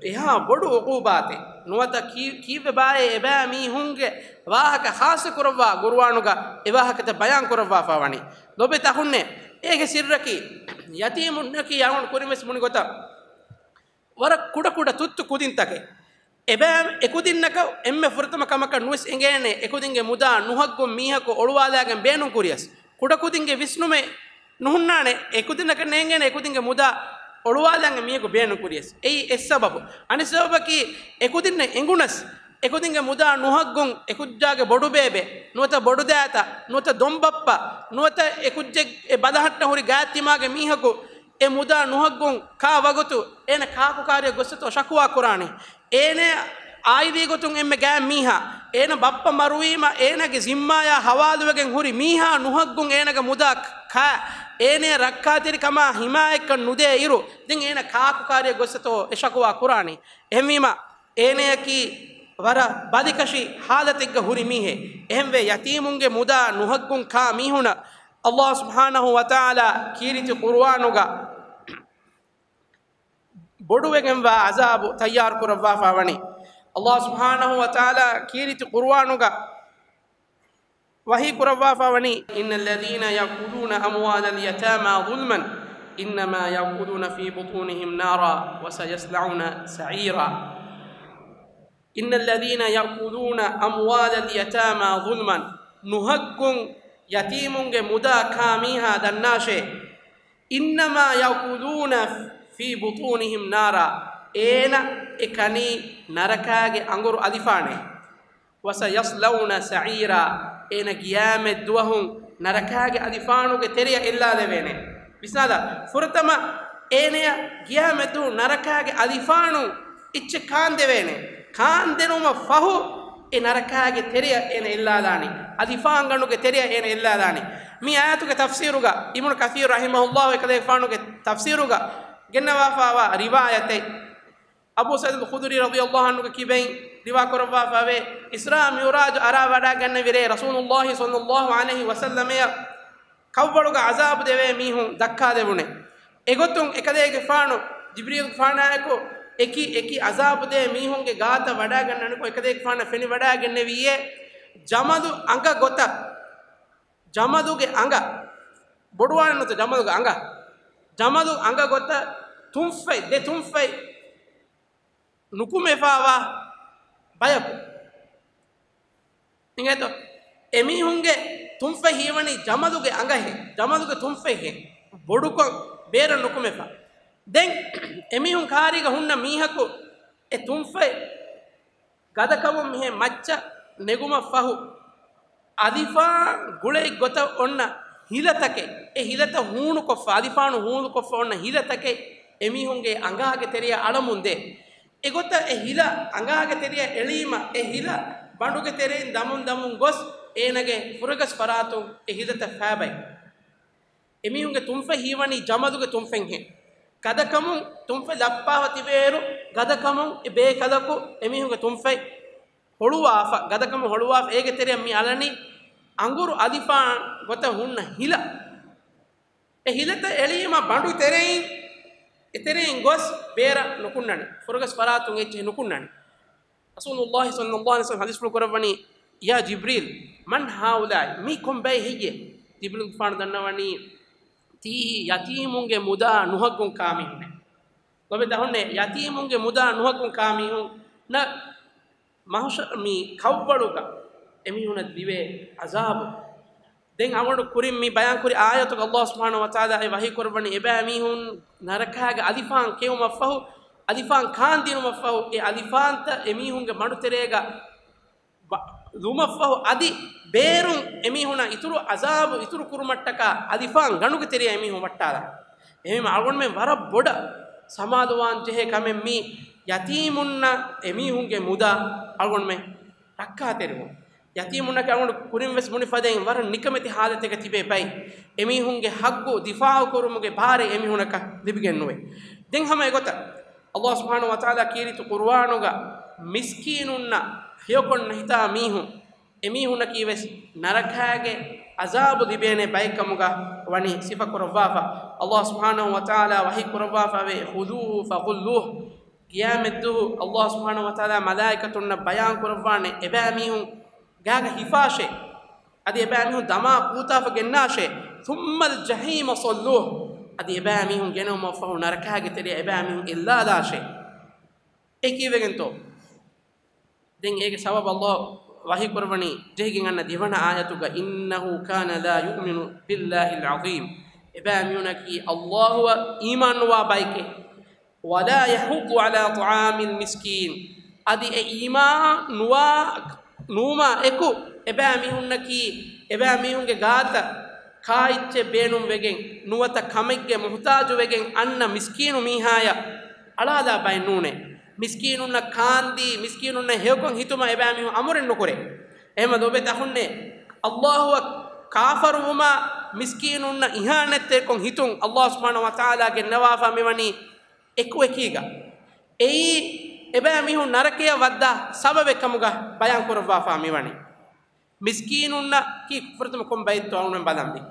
އެހާ ބޮޑު އުޤޫބާތެއް ނުވަތަ ކީ-، ކީއްވެބާއޭ އެބައިމީހުންގެ ވާހަކަ ޚާއްޞަ ކުރައްވާ ޤުރުއާނުގަ އެ ވާހަކަތައް ބަޔާން ކުރައްވާފާ ވަނީ. ލޮބެތި އަޚުންނޭ، އޭގެ ސިއްރަކީ، ޔަތީމުންނަކީ އަޅުގަނޑު ކުރިން ވެސް ބުނި ގޮތަށް ވަރަށް ކުޑަ ކުޑަ ތުއްތު ކުދިންތަކެއް. އެބައި އެކުދިންނަކަށް އެންމެ ފުރަތަމަ ކަމަކަށް ނުވެސް އެނގޭނެ، އެކުދިންގެ މުދާ ނުހައްގުން މީހަކު އޮޅުވާލާގެން ބޭނުން ކުރިޔަސް. ކުޑަކުދިންގެ ވިސްނުމެއް ނުހުންނާނެ، އެކުދިންނަކަށް ނޭނގޭނެ އެކުދިންގެ މުދާ އޮޅުވާލާގެން މީހަކު ބޭނުން ކުރިޔަސް. އެއީ އެއް ސަބަބު. އަނެއް ސަބަބަކީ، އެކުދިންނަށް އެނގުނަސް، އެކުދިންގެ މުދާ ނުހައްގުން އެކުއްޖާގެ ބޮޑުބޭބެ ނުވަތަ ބޮޑުދައިތަ ނުވަތަ ދޮންބައްޕަ ނުވަތަ އެކުއްޖެއް އެ ބަލަހައްޓަން ހުރި ގާތްތިމާގެ މީހަކު އެ މުދާ ނުހައްގުން ކާ ވަގުތު އޭނަ ކާކުކާރިއަށް ގޮއްސަތޯ ޝަކުވާ ކުރާނީ. އޭނަ އާއިލީ ގޮތުން އެންމެ ގާތް މީހާ، އޭނަ ބައްޕަ މަރުވީމަ އޭނަގެ ޒިންމާޔާ ހަވާލުވެގެން ހުރި މީހާ ނުހައްގުން އޭނަގެ މުދާ ކާ، އޭނަ ރައްކާތެރިކަމާ ހިމާޔަތްކަން ނުދޭ އިރު، ދެން އޭނަ ކާކުކާރިއަށް ގޮއްސަތޯ އެ ޝަކުވާ ކުރާނީ. އެހެންވީމަ، އޭނަޔަކީ ވަރަށް ބަލިކަށި ހާލަތެއްގަ ހުރި މީހެއް. އެހެންވެ، ޔަތީމުންގެ މުދާ ނުހައްގުން ކާ މީހުނަށް އައްލާހު ސުބްޙާނަހު ވަތަޢާލާ ކީރިތި ޤުރުއާނުގަ ބޮޑުވެގެންވާ ޢަޒާބު ތައްޔާރު ކުރައްވާފާ ވަނީ. އައްލާހު ސުބްޙާނަހު ވަތަޢާލާ ކީރިތި ޤުރުއާނުގަ ވަޙީ ކުރައްވާފާ ވަނީ، إن الذين يأكلون أموال اليتامى ظلما إنما يأكلون في بطونهم نارا وسيصلون سعيرا. إن الذين يأكلون أموال اليتامى ظلما، ނުހައްގުން ޔަތީމުންގެ މުދާ ކާ މީހާ ދަންނާށޭ. إنما يأكلون في بطونهم نارا. އޭނަ އެ ކަނީ ނަރަކާގެ އަނގުރު އަލިފާނޭ. وسيصلون سعيرا. އޭނަ ގިޔާމެއް ދުވަހުން ނަރަކާގެ އަލިފާނުގެ ތެރެއަށް އެއްލާލެވޭނެ. ވިސްނާލާ، ފުރަތަމަ އޭނަޔަށް ގިޔާމެއްދުވަހު ނަރަކާގެ އަލިފާނު އެއްޗެއް ކާންދެވޭނެ. ކާންދެނުމަށް ފަހު އެ ނަރަކާގެ ތެރެއަށް އޭނަ އެއްލާލާނީ. އަލިފާންގަނޑުގެ ތެރެއަށް އޭނަ އެއްލާލާނީ. މި އާޔަތުގެ ތަފްސީރުގަ އިބްނު ކަސީރު ރަޙިމަހުﷲ އެކަލޭގެފާނުގެ ތަފްސީރުގަ ގެންނަވާފާވާ ރިވާޔަތެއް، އަބޫ ސަޢީދުލް ޚުދުރީ ރަޟިޔަﷲ ޢަންހުގެ ކިބައިން ރިވާ ކުރައްވާފައިވޭ، އިސްރާ މިޢުރާޖު އަރާ ވަޑައިގަންނަވިރޭ ރަސޫލުﷲ ޞައްލަﷲ ޢަލައިހި ވަސައްލަމަޔަށް ކަށްވަޅުގަ ޢަޒާބު ދެވޭ މީހުން ދައްކާލެވުނެ. އެގޮތުން އެކަލޭގެފާނު ޖިބްރީލުގެފާނާއެކު އެކި އެކި ޢަޒާބު ދޭ މީހުންގެ ގާތަށް ވަޑައިގަންނަނިކޮށް އެކަލޭގެފާނަށް ފެނިވަޑައިގެންނެވިއޭ، ޖަމަލު އަނގަ ގޮތަށް، ޖަމަލުގެ އަނގަ، ބޮޑުވާނެ ނުތަ ޖަމަލުގެ އަނގަ، ޖަމަލު އަނގަ ގޮތަށް ތުންފަތް، ދެ ތުންފަތް ނުކުމެފާވާ ބަޔަކު. އިނގޭތޯ؟ އެމީހުންގެ ތުންފަތް ހީވަނީ ޖަމަލުގެ އަނގަހެއް، ޖަމަލުގެ ތުންފަތްހެއް، ބޮޑުކޮށް ބޭރަށް ނުކުމެފަ. ދެން އެމީހުން ކާރީގަ ހުންނަ މީހަކު އެ ތުންފަތް ގަދަކަމުން މިހެން މައްޗަށް ނެގުމަށްފަހު، އަލިފާން ގުޅައިގޮތަށް އޮންނަ ހިލަތަކެއް، އެ ހިލަތައް ހޫނުކޮށްފަ، އަލިފާނު ހޫނުކޮށްފަ އޮންނަ ހިލަތަކެއް އެމީހުންގެ އަނގާގެ ތެރެއަށް އަޅަމުންދޭ. އެގޮތަށް އެ ހިލަ އަނގާގެ ތެރެއަށް އެޅީމަ، އެ ހިލަ ބަނޑުގެ ތެރެއިން ދަމުން ދަމުން ގޮސް، އޭނަގެ ފުރަގަސް ފަރާތުން އެ ހިލަތައް ފައިބައި. އެމީހުންގެ ތުންފަތް ހީވަނީ ޖަމަލުގެ ތުންފަތްހެން. ގަދަކަމުން ތުންފަތް ލައްޕާފަ ތިބޭއިރު، ގަދަކަމުން އެ ބޭކަލަކު އެމީހުންގެ ތުންފަތް ހޮޅުވާފަ، ގަދަކަމުން ހޮޅުވާފަ، އޭގެ ތެރެއަށް މި އަޅަނީ އަނގުރު އަލިފާން ގޮތަށް ހުންނަ ހިލަ. އެ ހިލަތައް އެޅީމަ ބަނޑު ތެރެއިން، އެ ތެރެއިން ގޮސް ބޭރަށް ނުކުންނަނީ. ފުރަގަސް ފަރާތުން އެއްޗެހި ނުކުންނަނީ. ރަސޫލުﷲ ޞައްލަﷲ ޢަލައިހި ވަސައްލަމަ ޙަދީޘްފުޅު ކުރައްވަނީ، "يا جبريل، من هؤلاء؟" މީ ކޮން ބައެއް ހެއްޔޭ؟ ޖިބްރީލުގެފާނު ދަންނަވަނީ، ތީ ޔަތީމުންގެ މުދާ ނުހައްގުން ކާ މީހުންނޭ. ލޯބިވެތި އަޚުންނޭ، ޔަތީމުންގެ މުދާ ނުހައްގުން ކާ މީހުން ނަ މަޙުޝަރު މި ކަށްވަޅުގަ އެމީހުނަށް ލިބޭ ޢަޒާބު. ދެން އަޅުގަނޑު ކުރިން މި ބަޔާންކުރި އާޔަތުގަ ﷲ ސުބްޙާނަހޫ ވަތަޢާލާ އެ ވަޙީ ކުރައްވަނީ އެބައިމީހުން ނަރަކާގެ އަލިފާން ކެއުމަށްފަހު، އަލިފާން ކާންދިނުމަށްފަހު، އެ އަލިފާންތައް އެމީހުންގެ މަޑުތެރޭގަ ބަ-، ލުމަށްފަހު އަދި ބޭރުން އެމީހުނަށް އިތުރު ޢަޒާބު އިތުރު ކުރުމަށްޓަކާ އަލިފާން ގަނޑުގެ ތެރެއަށް އެމީހުން ވައްޓާލާ. އެހެންވީމަ އަޅުގަނޑުމެން ވަރަށް ބޮޑަށް ސަމާލުވާން ޖެހޭ ކަމެއް މީ ޔަތީމުންނަށް އެމީހުންގެ މުދާ އަޅުގަނޑުމެން ރައްކާތެރިވުން. ޔަތީމުންނަކަށް އަޅުގަނޑު ކުރިން ވެސް ބުނި ފަދައިން ވަރަށް ނިކަމެތި ޙާލަތެއްގަ ތިބޭ ބައެއް. އެމީހުންގެ ޙައްޤު ދިފާޢު ކުރުމުގެ ބާރެއް އެމީހުންނަކަށް ލިބިގެން ނުވޭ. ދެން ހަމަ އެގޮތަށް ﷲ ސުބްޙާނަހޫ ވަތަޢާލާ ކީރިތި ޤުރުއާނުގަ މިސްކީނުންނަށް ހެޔޮކޮށް ނަހިތާ މީހުން، އެމީހުންނަކީ ވެސް ނަރަކާގެ ޢަޒާބު ލިބޭނެ ބައެއްކަމުގަ ވަނީ ސިފަކުރައްވާފަ. ﷲ ސުބްޙާނަހޫ ވަތަޢާލާ ވަޙީ ކުރައްވާފައިވޭ، "خذوه فغلوه." ޤިޔާމަތްދުވަހު ﷲ ސުބްޙާނަހޫ ވަތަޢާލާ މަލާއިކަތުންނަށް ބަޔާން ކުރައްވާނެ އެބައިމީހުން ގާގަ ހިފާށޭ. އަދި އެބައިމީހުން ދަމާ ކޫތާފަ ގެންނާށޭ. "ثم الجحيم صلوه." އަދި އެބައިމީހުން ގެނައުމަށްފަހު ނަރަކާގެ ތެރެއަށް އެބައިމީހުން އެއްލާލާށޭ. އެ ކީއްވެގެންތޯ؟ ދެން އޭގެ ސަބަބަށް ﷲ ވަޙީ ކުރައްވަނީ ޖެހިގެން އަންނަ ދެވަނަ އާޔަތުގަ، "إنه كان لا يؤمن بالله العظيم." އެބައިމީހުނަކީ ﷲ އަށް އީމާން ނުވާ ބައެކޭ. "ولا يحض على طعام المسكين." އަދި އެ އީމާން ނުވާ، ނުވުމާ އެކު އެބައިމީހުންނަކީ އެބައިމީހުންގެ ގާތަށް ކާއެއްޗެއް ބޭނުންވެގެން ނުވަތަ ކަމެއްގެ މުޙްތާޖުވެގެން އަންނަ މިސްކީނު މީހާޔަށް އަޅާލާ ބައެއް ނޫނޭ. މިސްކީނުންނަށް ކާންދީ، މިސްކީނުންނަށް ހެޔޮކޮށް ހިތުމަށް އެބައިމީހުން އަމުރެއް ނުކުރޭ. އެހެންވީމަ ލޯބިވެތި އަޚުންނޭ، ﷲ އަށް ކާފަރުވުމާ މިސްކީނުންނަށް އިހާނެތްތެރިކޮށް ހިތުން ﷲ ސުބްޙާނަހޫ ވަތަޢާލާ ގެންނަވާފަ މިވަނީ އެކު އެކީގަ. އެއީ އެބައިމީހުން ނަރަކަޔަށް ވައްދާ ސަބަބެއް ކަމުގަ ބަޔާން ކުރައްވާފަ މިވަނީ. މިސްކީނުންނަކީ ފުރަތަމަ ކޮން ބައެއްތޯ އަޅުގަނޑުމެން ބަލަންވީ.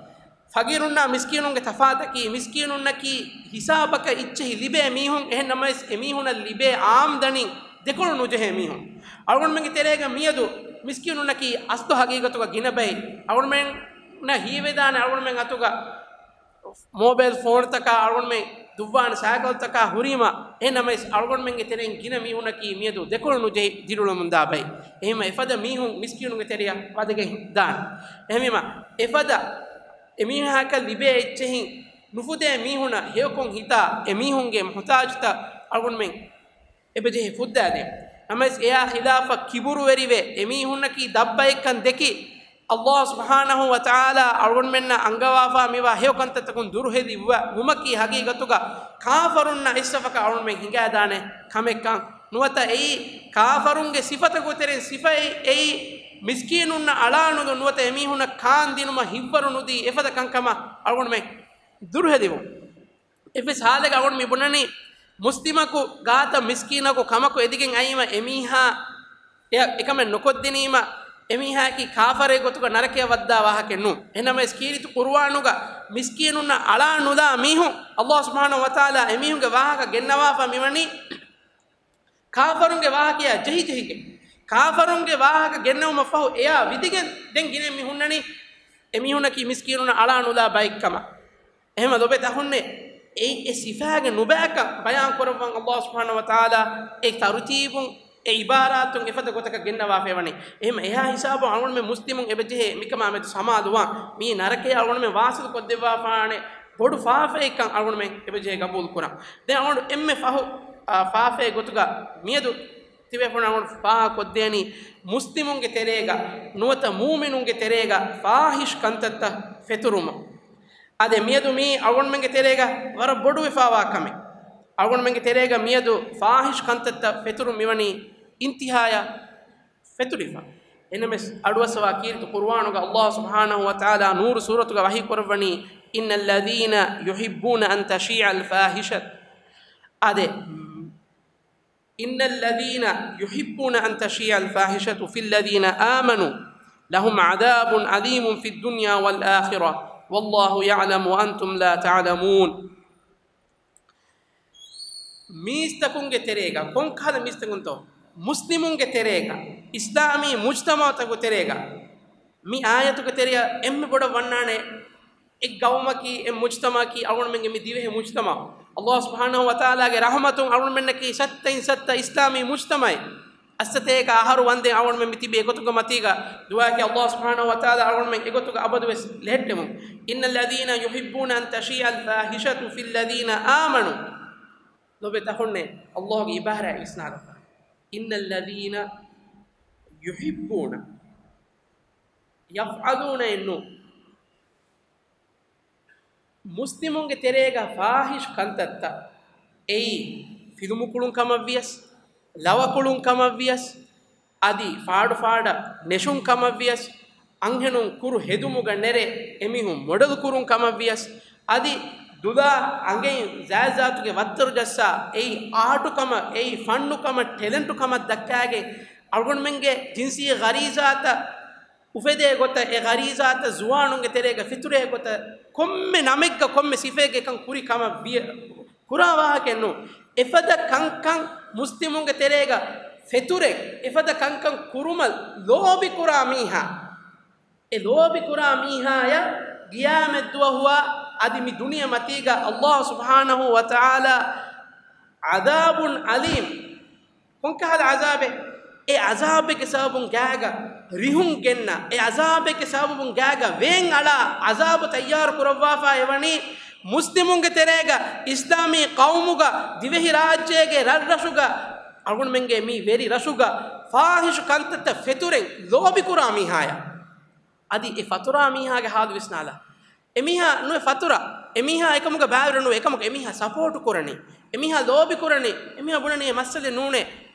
ފަގީރުންނާ މިސްކީނުންގެ ތަފާތަކީ، މިސްކީނުންނަކީ ހިސާބަކަށް އެއްޗެހި ލިބޭ މީހުން، އެހެން ނަމަވެސް އެމީހުނަށް ލިބޭ އާމްދަނީ ދެކޮޅު ނުޖެހޭ މީހުން. އަޅުގަނޑުމެންގެ ތެރޭގަ މިއަދު މިސްކީނުންނަކީ އަސްލު ހަގީގަތުގަ ގިނަ ބައެއް. އަޅުގަނޑުމެންނަށް ހީވެދާނެ އަޅުގަނޑުމެން އަތުގަ މޯބައިލް ފޯނުތަކާ އަޅުގަނޑުމެން ދުއްވާނެ ސައިކަލްތަކާ ހުރީމަ، އެހެންނަމަވެސް އަޅުގަނޑުމެންގެ ތެރެއިން ގިނަ މީހުންނަކީ މިއަދު ދެކޮޅު ނުޖެހި ދިރިއުޅެމުންދާ ބައެއް. އެހެންވީމަ އެފަދަ މީހުން މިސްކީނުންގެ ތެރެއަށް ވަދެގެން ދާނެ. އެހެންވީމަ އެފަދަ އެމީހާއަކަށް ލިބޭ އެއްޗެހިން ނުފުދޭ މީހުނަށް ހެޔޮކޮށް ހިތާ، އެމީހުންގެ މުހުތާޖުތައް އަޅުގަނޑުމެން އެބަޖެހޭ ފުއްދާދޭން. ނަމަވެސް އެއާ ޚިލާފަށް ކިބުރުވެރިވެ، އެމީހުންނަކީ ދައްބައެއްކަން ދެކި، ﷲ ސުބްޙާނަހޫ ވަތަޢާލާ އަޅުގަނޑުމެންނަށް އަންގަވާފާ މިވާ ހެޔޮ ކަންތައްތަކުން ދުރުހެލި ވުމަކީ ހަގީގަތުގަ ކާފަރުންނަށް އެއްސަފަކަށް އަޅުގަނޑުމެން ހިނގާދާނެ ކަމެއްކަން ނުވަތަ އެއީ ކާފަރުންގެ ސިފަތަކުގެ ތެރެއިން ސިފައެއް، އެއީ މިސްކީނުންނަށް އަޅާނުލުން ނުވަތަ އެމީހުންނަށް ކާންދިނުމަށް ހިތްވަރު ނުދީ އެފަދަ ކަންކަމަށް އަޅުގަނޑުމެން ދުރުހެލިވުން. އެއްވެސް ހާލެއްގަ އަޅުގަނޑު މި ބުނަނީ، މުސްލިމަކު ގާތަށް މިސްކީނަކު ކަމަކު އެދިގެން އައީމަ އެމީހާ އެ-، އެކަމެއް ނުކޮށްދިނީމަ، އެމީހާއަކީ ކާފަރެއް ގޮތުގަ ނަރަކަޔަށް ވައްދާ ވާހަކައެއް ނޫން. އެހެންނަމަވެސް ކީރިތި ޤުރުއާނުގަ މިސްކީނުންނަށް އަޅާ ނުލާ މީހުން، ﷲ ސުބްޙާނަހޫ ވަތަޢާލާ އެމީހުންގެ ވާހަކަ ގެންނަވާފަ މިވަނީ، ކާފަރުންގެ ވާހަކަޔާ ޖެހިޖެހިގެން، ކާފަރުންގެ ވާހަކަ ގެންނެވުމަށް ފަހު އެޔާ ވިދިގެން ދެން ގިނަ މި ހުންނަނީ، އެމީހުންނަކީ މިސްކީނުންނަށް އަޅާ ނުލާ ބައެއްކަމަށް. އެހެންވެ ލޮބުވެތި އަޚުންނޭ، އެއީ އެ ސިފާގެ ނުބައިކަން ބަޔާން ކުރައްވަން ﷲ ސުބްޙާނަހޫ ވަތަޢާލާ އެ ތަރުތީބުން، އެ އިބާރާތުން އެފަދަ ގޮތަކަށް ގެންނަވާފައިވަނީ. އެހެން އެހާ ހިސާބުން އަޅުގަނޑުމެން މުސްލިމުން އެބަޖެހޭ މިކަމާ މެދު ސަމާލުވާން. މިއީ ނަރަކަޔަށް އަޅުގަނޑުމެން ވާސިލު ކޮށްދެއްވާފާނެ ބޮޑު ފާފައެއްކަން އަޅުގަނޑުމެން އެބަޖެހޭ ގަބޫލު ކުރަން. ދެން އަޅުގަނޑު އެންމެ ފަހު، އާ، ފާފައެއް ގޮތުގަ މިއަދު ތިބޭފުޅުން އަޅުގަނޑު ފާހަގަ ކޮށްދޭނީ، މުސްލިމުންގެ ތެރޭގަ ނުވަތަ މޫމިނުންގެ ތެރޭގަ ފާޙިޝް ކަންތައްތައް ފެތުރުމަށް. އާދެ، މިއަދު މީ އަޅުގަނޑުމެންގެ ތެރޭގަ ވަރަށް ބޮޑުވެފާވާ ކަމެއް. އަޅުގަނޑުމެންގެ ތެރޭގަ މިއަދު ފާޙިޝް ކަންތައްތައް ފެތުރުން މިވަނީ އިންތިހާޔަށް ފެތުރިފަ. އެނަމެސް އަޑުއައްސަވާ ކީރިތި ޤުރުއާނުގަ ﷲ ސުބްޙާނަހޫ ވަތަޢާލާ ނޫރު ސޫރަތުގަ ވަޙީ ކުރައްވަނީ، إن الذين يحبون أن تشيع الفاحشة. އާދެ، إن الذين يحبون أن تشيع الفاحشة في الذين آمنوا لهم عذاب أليم في الدنيا والآخرة والله يعلم وأنتم لا تعلمون. މީސްތަކުންގެ ތެރޭގަ، ކޮންކަހަލަ މީސްތަކުންތޯ؟ މުސްލިމުންގެ ތެރޭގަ، އިސްލާމީ މުޖްތަމަޢުތަކުގެ ތެރޭގަ. މި އާޔަތުގެ ތެރެއަށް އެންމެ ބޮޑަށް ވަންނާނެ އެއް ޤައުމަކީ، އެއް މުޖްތަމަޢަކީ، އަޅުގަނޑުމެންގެ މި ދިވެހި މުޖްތަމަޢު. ﷲ ސުބްޙާނަހޫ ވަތަޢާލާގެ ރަޙުމަތުން އަޅުގަނޑުމެންނަކީ ސައްތައިން ސައްތަ އިސްލާމީ މުޖްތަމަޢެއް. އައްސަތޭކަ އަހަރު ވަންދެން އަޅުގަނޑުމެން މި ތިބީ އެގޮތުގަ މަތީގަ. ދުޢާއަކީ ﷲ ސުބްޙާނަހޫ ވަތަޢާލާ އަޅުގަނޑުމެން އެގޮތުގަ އަބަދުވެސް ލެހެއްޓެމުން. إن الذين يحبون أن تشيع الفاحشة في الذين آمنوا. ލޮބުވެތި އަޚުންނޭ، ﷲގެ އިބާރާތް ވިސްނާލަފަ. إن الذين يحبون يفعلون އެއްނު. މުސްލިމުންގެ ތެރޭގަ ފާޙިޝް ކަންތައްތައް، އެއީ ފިލުމު ކުޅުން ކަމަށްވިޔަސް، ލަވަ ކުޅުން ކަމަށްވިޔަސް، އަދި ފާޑުފާޑަށް ނެށުން ކަމަށްވިޔަސް، އަންހެނުން ކުރު ހެދުމުގަ ނެރެ އެމީހުން މޮޑެލް ކުރުން ކަމަށްވިޔަސް، އަދި ދުލާ އަނގައިން ޒާތްޒާތުގެ ވައްތަރު ޖައްސާ، އެއީ އާޓު ކަމަށް، އެއީ ފަންނު ކަމަށް، ޓެލެންޓު ކަމަށް ދައްކާގެން، އަޅުގަނޑުމެންގެ ޖިންސީ ޣަރީޒާތައް އުފެދޭ ގޮތަށް، އެ ޣަރީޒާތައް ޒުވާނުންގެ ތެރޭގަ ފެތުރޭ ގޮތަށް، ކޮންމެ ނަމެއްގަ ކޮންމެ ސިފައެއްގަ އެކަން ކުރި ކަމަށް ވިޔަ-، ކުރާ ވާހަކައެއް ނޫން. އެފަދަ ކަންކަން މުސްލިމުންގެ ތެރޭގަ ފެތުރެ، އެފަދަ ކަންކަން ކުރުމަށް ލޯބި ކުރާ މީހާ، އެ ލޯބި ކުރާ މީހާޔަށް ޤިޔާމަތްދުވަހުއާ އަދި މި ދުނިޔެ މަތީގަ ﷲ ސުބްޙާނަހޫ ވަތަޢާލާ ޢަޛާބުން އަލީމް، ކޮންކަހަލަ ޢަޛާބެއް؟ އެ ޢަޛާބެއްގެ ސަބަބުން ގާގަ ރިހުން ގެންނަ، އެ ޢަޛާބެއްގެ ސަބަބުން ގާގަ ވޭން އަޅާ ޢަޛާބު ތައްޔާރު ކުރައްވާފަ އެވަނީ މުސްލިމުންގެ ތެރޭގަ، އިސްލާމީ ޤައުމުގަ، ދިވެހިރާއްޖޭގެ ރަށްރަށުގަ، އަޅުގަނޑުމެންގެ މި ވެރި ރަށުގަ ފާޙިޝު ކަންތައްތައް ފެތުރެން ލޯބިކުރާ މީހާޔަށް. އަދި އެ ފަތުރާ މީހާގެ ޙާލު ވިސްނާލާ. އެމީހާ ނުވެ ފަތުރާ، އެމީހާ އެކަމުގަ ބައިވެރި ނުވެ، އެކަމަކު އެމީހާ ސަޕޯޓު ކުރަނީ، އެމީހާ ލޯބި ކުރަނީ، އެމީހާ ބުނަނީ އެ މައްސަލައެއް ނޫނޭ.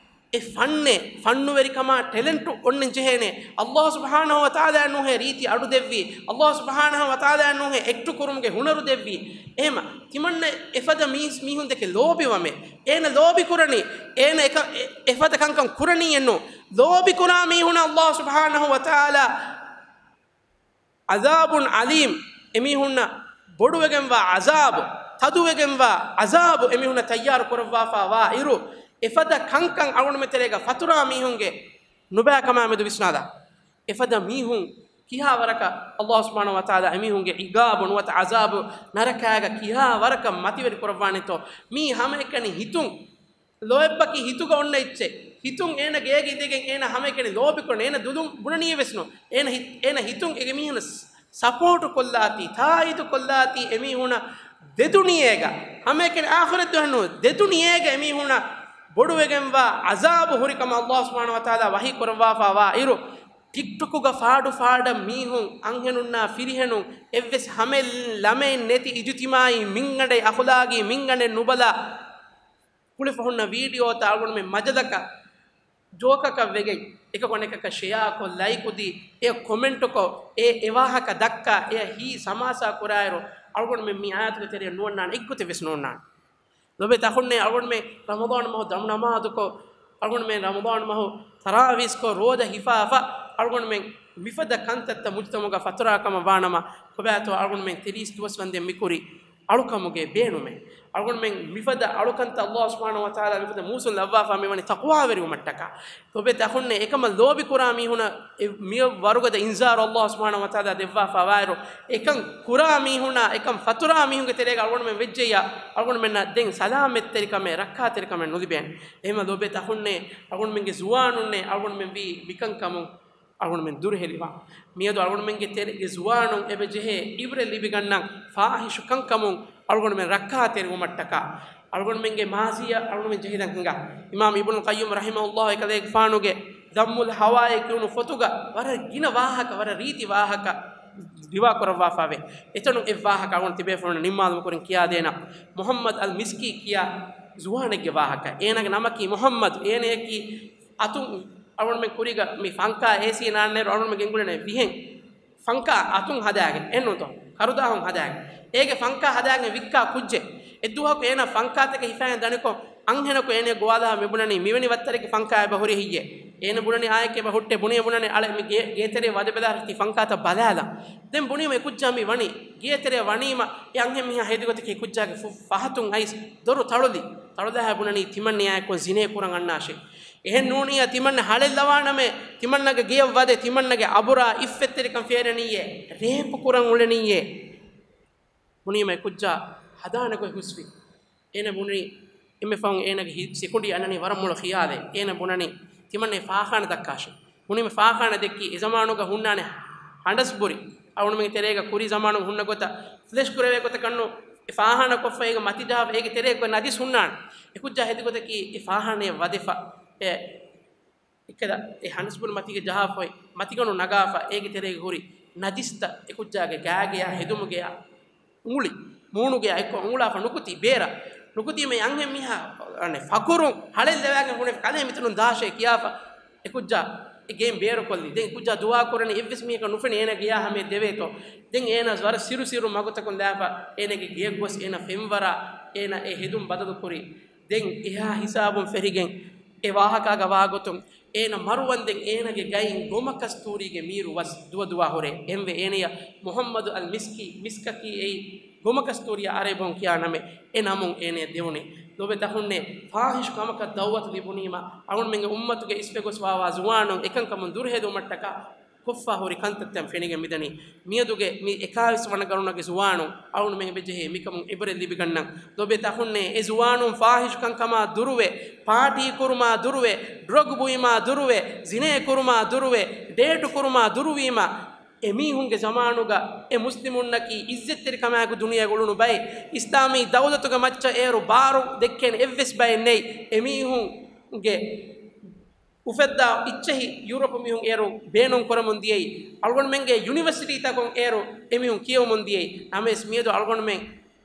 އެ ފަންނެއް، ފަންނުވެރިކަމާ ޓެލެންޓު އޮންނަން ޖެހޭނެ. ﷲ ސުބްޙާނަހޫ ވަތަޢާލާ ނޫހޭ ރީތި އަޑު ދެއްވީ، ﷲ ސުބްޙާނަހޫ ވަތަޢާލާ ނޫހޭ އެކްޓު ކުރުމުގެ ހުނަރު ދެއްވީ. އެހެމަ ތިމަންނަ އެފަދަ މީސް މީހުން ދެކެ ލޯބިވަމޭ. އޭނަ ލޯބި ކުރަނީ، އޭނަ އެކަ-، އެ-، އެފަދަ ކަންކަން ކުރަނީއެއްނު. ލޯބި ކުރާ މީހުނަށް ﷲ ސުބްޙާނަހޫ ވަތަޢާލާ ޢަޛާބުން އަލީމް، އެމީހުންނަށް ބޮޑުވެގެންވާ ޢަޛާބު، ތަދުވެގެންވާ ޢަޛާބު އެމީހުންނަށް ތައްޔާރު ކުރައްވާފާ ވާ އިރު، އެފަދަ ކަންކަން އަޅުގަނޑުމެން ތެރޭގަ ފަތުރާ މީހުންގެ ނުބައިކަމާ މެދު ވިސްނާލާ. އެފަދަ މީހުން ކިހާ ވަރަކަށް އަﷲ ސުބްޙާނަހޫ ވަތަޢާލާ އެމީހުންގެ ޢިޤާބު ނުވަތަ ޢަޒާބު ނަރަކާގަ ކިހާ ވަރަކަށް މަތިވެރި ކުރައްވާނެތޯ؟ މީ ހަމައެކަނި ހިތުން، ލޯތްބަކީ ހިތުގަ އޮންނަ އެއްޗެއް. ހިތުން އޭނަ ގޭގެ އިނދެގެން އޭނަ ހަމައެކަނި ލޯބިކޮށް އޭނަ ދުލުން ބުނަނީ ވެސް ނޫން. އޭނަ ހި-، އޭނަ ހިތުން އެ މީހުން ސަޕޯޓު ކޮށްލާތީ، ތާއީދު ކޮށްލާތީ އެމީހުނަށް ދެދުނިޔޭގަ، ހަމައެކަނި އާޚިރަތް ދުވަހެއް ނޫން، ދެދުނިޔޭގަ އެމީހުނަށް ބޮޑުވެގެންވާ ޢަޒާބު ހުރިކަމަށް އަﷲ ސުބްޙާނަހޫ ވަތަޢާލާ ވަޙީ ކުރައްވާފަވާ އިރު، ޓިކްޓޮކުގަ ފާޑު ފާޑަށް މީހުން، އަންހެނުންނާ ފިރިހެނުން، އެއްވެސް ހަމައެއް ލަމެއް ނެތި އިޖުތިމާޢީ މިންގަނޑެއް، އަޚުލާގީ މިންގަނޑެއް ނުބަލާ، ކުޅެފަ ހުންނަ ވީޑިއޯތައް އަޅުގަނޑުމެން މަޖަލަކަށް ޖޯކަކަށް ވެގެން، އެކަކު އަނެކަކަށް ޝެއާކޮށް، ލައިކުދީ، އެ ކޮމެންޓުކޮށް، އެ އެ ވާހަކަ ދައްކާ، އެ ހީ ސަމާސާ ކުރާއިރު، އަޅުގަނޑުމެން މި އާޔަތުގެ ތެރެއަށް ނުވަންނާނެ، އެއްގޮތެއް ވެސް ނޯންނާނެ. ލޯބިވެތި އަޚުންނޭ، އަޅުގަނޑުމެން ރަމަޟާން މަހު ދަމުނަމާދުކޮށް، އަޅުގަނޑުމެން ރަމަޟާން މަހު ތަރާވީސްކޮށް، ރޯދަ ހިފާފަ، އަޅުގަނޑުމެން މިފަދަ ކަންތައްތައް މުޖުތަމަޢުގަ ފަތުރާ ކަމަށް ވާނަމަ، ކޮބާތޯ އަޅުގަނޑުމެން ތިރީސް ދުވަސް ވަންދެން މިކުރީ އަޅުކަމުގެ ބޭނުމެއް. އަޅުގަނޑުމެން މިފަދަ އަޅުކަންތައް އަﷲ ސުބްޙާނަހޫ ވަތަޢާލާ މިފަދަ މޫސުން ލައްވާފަ މިވަނީ ތަޤްވާވެރިވުމަށްޓަކާ. ލޯބިވެތި އަޚުންނޭ، އެކަމަށް ލޯބިކުރާ މީހުނަށް އެ މި ވަރުގަދަ އިންޒާރު އަﷲ ސުބްޙާނަހޫ ވަތަޢާލާ ދެއްވާފަވާއިރު، އެކަން ކުރާ މީހުނާ، އެކަން ފަތުރާ މީހުންގެ ތެރޭގަ އަޅުގަނޑުމެން ވެއްޖެއްޔާ، އަޅުގަނޑުމެންނަށް ދެން ސަލާމަތްތެރިކަމެއް، ރައްކާތެރިކަމެއް ނުލިބޭނެ. އެހެންމަ ލޯބިވެތި އަޚުންނޭ، އަޅުގަނޑުމެންގެ ޒުވާނުންނޭ، އަޅުގަނޑުމެން ވީ މިކަންކަމުން އަޅުގަނޑުމެން ދުރުހެލިވާ. މިއަދު އަޅުގަނޑުމެންގެ ތެރޭގެ ޒުވާނުން އެބަ ޖެހޭ ޢިބްރަތް ލިބިގަންނަން ފާޙިޝު ކަންކަމުން އަޅުގަނޑުމެން ރައްކާތެރިވުމަށްޓަކާ. އަޅުގަނޑުމެންގެ މާޒީއަށް އަޅުގަނޑުމެން ޖެހިލަން ހިނގާ. އިމާމް އިބްނުލް ޤައްޔިމް ރަޙިމަހުﷲ އެކަލޭގެފާނުގެ ޛައްމުލް ހަވާއޭ ކިޔުނު ފޮތުގަ ވަރަށް ގިނަ ވާހަކަ، ވަރަށް ރީތި ވާހަކަ ރިވާ ކުރައްވާފަވޭ. އެތަނުން އެއް ވާހަކަ އަޅުގަނޑު ތިބޭފުޅުންނަށް ނިންމާލުމުގެ ކުރިން ކިޔާދޭނަން. މުޙައްމަދު އަލް މިސްކީ ކިޔާ ޒުވާނެއްގެ ވާހަކަ. އޭނާގެ ނަމަކީ މުޙައްމަދު. އޭނަޔަކީ އަތުން އަޅުގަނޑުމެން ކުރީގަ މި ފަންކާ އޭސީ ނާންނޭރު އަޅުގަނޑުމެން ގެންގުޅެނީ ވިހެން. ފަންކާ އަތުން ހަދާގެން، އެއްނުތޯ؟ ކަރުދާހުން ހަދާގެން. އޭގެ ފަންކާ ހަދާގެން ވިއްކާ ކުއްޖެއް. އެއްދުވަހަކު އޭނާ ފަންކާތަކެއް ހިފާގެން ދަނިކޮށް، އަންހެނަކު އޭނަ ގޮވާލާ މިބުނަނީ މިވެނި ވައްތަރެއްގެ ފަންކާ އެބަ ހުރި ހެއްޔޭ؟ އޭނަ ބުނަނީ އާއެކޭ އެބަ ހުއްޓޭ. ބުނި ބުނަނީ އަޅެ މި ގޭ، ގޭތެރޭ ވަދެބަލާ ތި ފަންކާތައް ބަލާލަ. ދެން ބުނީމަ އެ ކުއްޖާ މި ވަނީ ގޭތެރޭ ވަނީމަ އެ އަންހެން މީހާ ހެދިގޮތަކީ ކުއްޖާގެ ފު، ފަހަތުން އައިސް ދޮރު ތަޅުލި. ތަޅުލާ ބުނަނީ ތިމަންނަޔާއެކު ޒިނޭ ކުރަން އަންނާށޭ. އެހެން ނޫނިއްޔާ ތިމަންނަ ހަޅެއްލަވާނަމޭ، ތިމަންނަގެ ގެޔަށް ވަދެ، ތިމަންނަގެ އަބުރާ އިއްފަތްތެރިކަން ފޭރެނިއްޔޭ، ރޭޕު ކުރަން އުޅެނިއްޔޭ. ބުނީމަ އެ ކުއްޖާ ހަދާނެ ގޮތް ހުސްވި. އޭނަ ބުނީ، އެންމެ ފަހުން އޭނަގެ ހި، ސިކުނޑި އަންނަނީ ވަރަށް މޮޅު ޚިޔާލެއް. އޭނަ ބުނަނީ، ތިމަންނަ އެ ފާޚާނާ ދައްކާށޭ. ބުނީމަ ފާޚާނާ ދެއްކި، އެ ޒަމާނުގަ ހުންނާނެ ހަނޑަސް ބުރި. އަޅުގަނޑުމެންގެ ތެރޭގަ ކުރީ ޒަމާނު ހުންނަ ގޮތަށް ފްލެޝް ކުރެވޭ ގޮތަކަށްނު، އެ ފާޚާނާ ކޮށްފަ އޭގެ މަތި ޖަހާފަ އޭގެ ތެރޭގަ ނަޖިސް ހުންނާނެ. އެ ކުއްޖާ ހެދި ގޮތަކީ އެ ފާޚާނާއަށް ވަދެފަ އެ އެއްކަލަ އެ ހަނޑަސް ބުރި މަތީގަ ޖަހާފައި، މަތިގަނޑު ނަގާފަ، އޭގެ ތެރޭގަ ހުރި ނަޖިސްތައް އެ ކުއްޖާގެ ގާގެޔާ، ހެދުމުގެޔާ، އުނގުޅި، މޫނުގެޔާ އެއްކޮށް އުނގުޅާފަ ނުކުތީ ބޭރަށް. ނުކުތީމަ އެ އަންހެން މީހާ، އަނެއް ފަކުރުން ހަޅެއް ލެވާގެން ހުނެ ކަލޭ މިތަނުން ދާށޭ ކިޔާފަ، އެ ކުއްޖާ އެ ގެއިން ބޭރުކޮށްލި. ދެން އެ ކުއްޖާ ދުޢާ ކުރަނީ އެއްވެސް މީހަކަށް ނުފެނޭ އޭނާގެ ގެޔާ ހަމަޔަށް ދެވޭތޯ. ދެން އޭނާ ވަރަށް ސިރު ސިރު މަގުތަކުން ލާފަ އޭނާގެ ގެޔަށް ގޮސް އޭނާ ފެންވަރާ އޭނާ އެ ހެދުން ބަދަލު ކުރި. ދެން އެހާ ހިސާބުން ފެށިގެން އެ ވާހަކާގަ ވާގޮތުން އޭނަ މަރުވަންދެން އޭނަގެ ގައިން ގޮމަކަސްތޫރީގެ މީރު ވަސް ދުވަ ދުވާ ހުރޭ. އެހެންވެ އޭނަޔަށް މުޙައްމަދު އަލް މިސްކީ، މިސްކަކީ އެއީ ގޮމަކަސްތޫރިއާ އަރަބި ބަހުން ކިޔާ ނަމެއް، އެ ނަމުން އޭނަޔަށް ދެވުނީ. ލޯބިވެތި އަޚުންނޭ، ފާޙިޝް ކަމަކަށް ދަޢުވަތު ލިބުނީމަ، އަޅުގަނޑުމެންގެ އުއްމަތުގެ އިސްވެ ގޮސް ވާވާ ޒުވާނުން އެކަންކަމުން ދުރުހެލިވުމަށްޓަކާ ކޮށްފަ ހުރި ކަންތައްތައް ފެނިގެން މިދަނީ. މިއަދުގެ މި އެކާވީސް ވަނަ ގަރުނަގެ ޒުވާނުން އަޅުގަނޑުމެން އެބަޖެހޭ މިކަމުން އިބްރަތް ލިބިގަންނަން. ލޯބިވެތި އަޚުންނޭ، އެ ޒުވާނުން ފާޙިޝް ކަންކަމާ ދުރުވެ، ޕާޓީ ކުރުމާ ދުރުވެ، ޑްރަގް ބުއިމާ ދުރުވެ، ޒިނޭ ކުރުމާ ދުރުވެ، ޑޭޓު ކުރުމާ ދުރުވީމަ، އެމީހުންގެ ޒަމާނުގަ އެ މުސްލިމުންނަކީ އިއްޒަތްތެރިކަމާއެކު ދުނިޔޭގަ އުޅުނު ބައެއް. އިސްލާމީ ދައުލަތުގެ މައްޗަށް އޭރު ބާރު ދެއްކޭނެ އެއްވެސް ބައެއް ނެތް. އެމީހުންގެ އުފެއްދާ އިއްޗެހި ޔޫރަޕު މީހުން އޭރު ބޭނުން ކުރަމުން ދިޔައީ. އަޅުގަނޑުމެންގެ ޔުނިވަރސިޓީތަކުން އޭރު އެމީހުން ކިޔަވަމުން ދިޔައީ. ނަމަވެސް މިއަދު އަޅުގަނޑުމެން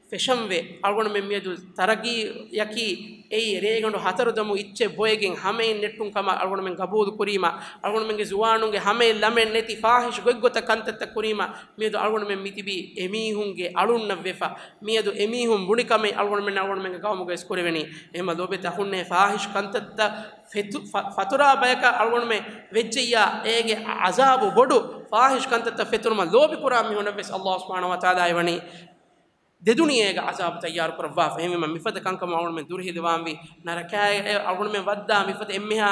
ފެށަންވެ، އަޅުގަނޑުމެން މިއަދު ތަރައްގީއަކީ އެއީ ރޭގަނޑު ހަތަރު ދަމު އިއްޗެއް ބޮއެގެން ހަމައިން ނެއްޓުން ކަމަށް އަޅުގަނޑުމެން ގަބޫލު ކުރީމަ، އަޅުގަނޑުމެންގެ ޒުވާނުންގެ ހަމައެއް ލަމެއް ނެތި ފާޙިޝް ގޮތްގޮތަށް ކަންތައްތައް ކުރީމަ، މިއަދު އަޅުގަނޑުމެން މިތިބީ އެމީހުންގެ އަޅުންނަށް ވެފަ. މިއަދު އެމީހުން ބުނި ކަމެއް އަޅުގަނޑުމެން އަޅުގަނޑުމެންގެ ގައުމުގައި އިސްކުރެވެނީ. އެހެންމަ ލޯބިވެތި އަޚުންނޭ، ފާޙިޝް ކަންތައްތައް ފެތު، ފަ، ފަތުރާ ބަޔަކަށް އަޅުގަނޑުމެން ވެއްޖެއްޔާ، އޭގެ ޢަޒާބު ބޮޑު. ފާޙިޝް ކަންތައްތައް ފެތުރުމަށް ލޯބިކުރާ މީހުނަށް ވެސް އަﷲ ސުބްޙާނަހޫ ވަތަޢާލާ އެވަނީ ދެދުނިޔޭގަ ޢަޒާބު ތައްޔާރު ކުރައްވާފަ. އެހެންވީމަ މިފަދަ ކަންކަމުން އަޅުގަނޑުމެން ދުރުހެލިވާންވީ ނަރަކާގެ. އެ އަޅުގަނޑުމެން ވައްދާ މިފަދަ އެންމެހާ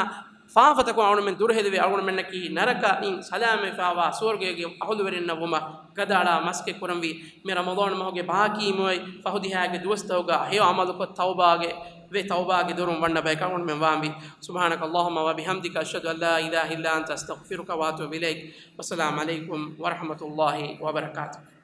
ފާފަތަކުން އަޅުގަނޑުމެން ދުރުހެލިވެ، އަޅުގަނޑުމެންނަކީ ނަރަކައިން ސަލާމަތްވާ ސުވަރުގޭގެ އަހުލުވެރިންނަށް ވުމަށް ގަދައަޅާ މަސައްކަތް ކުރަންވީ. މި ރަމަޟާން މަހުގެ ބާކީ މޮޔައި ފަހު ދިހައިގެ ދުވަސްތަކުގަ ހެޔޮ ޢަމަލުކޮށް ތައުބާގެ ވެ، ތައުބާގެ ދޮރުން ވަންނަ ބަޔަކަށް އަޅުގަނޑުމެން ވާންވީ. سبحانك اللهم وبحمدك، أشهد أن لا إله إلا أنت، أستغفرك وأتوب إليك. والسلام عليكم ورحمة الله وبركاته.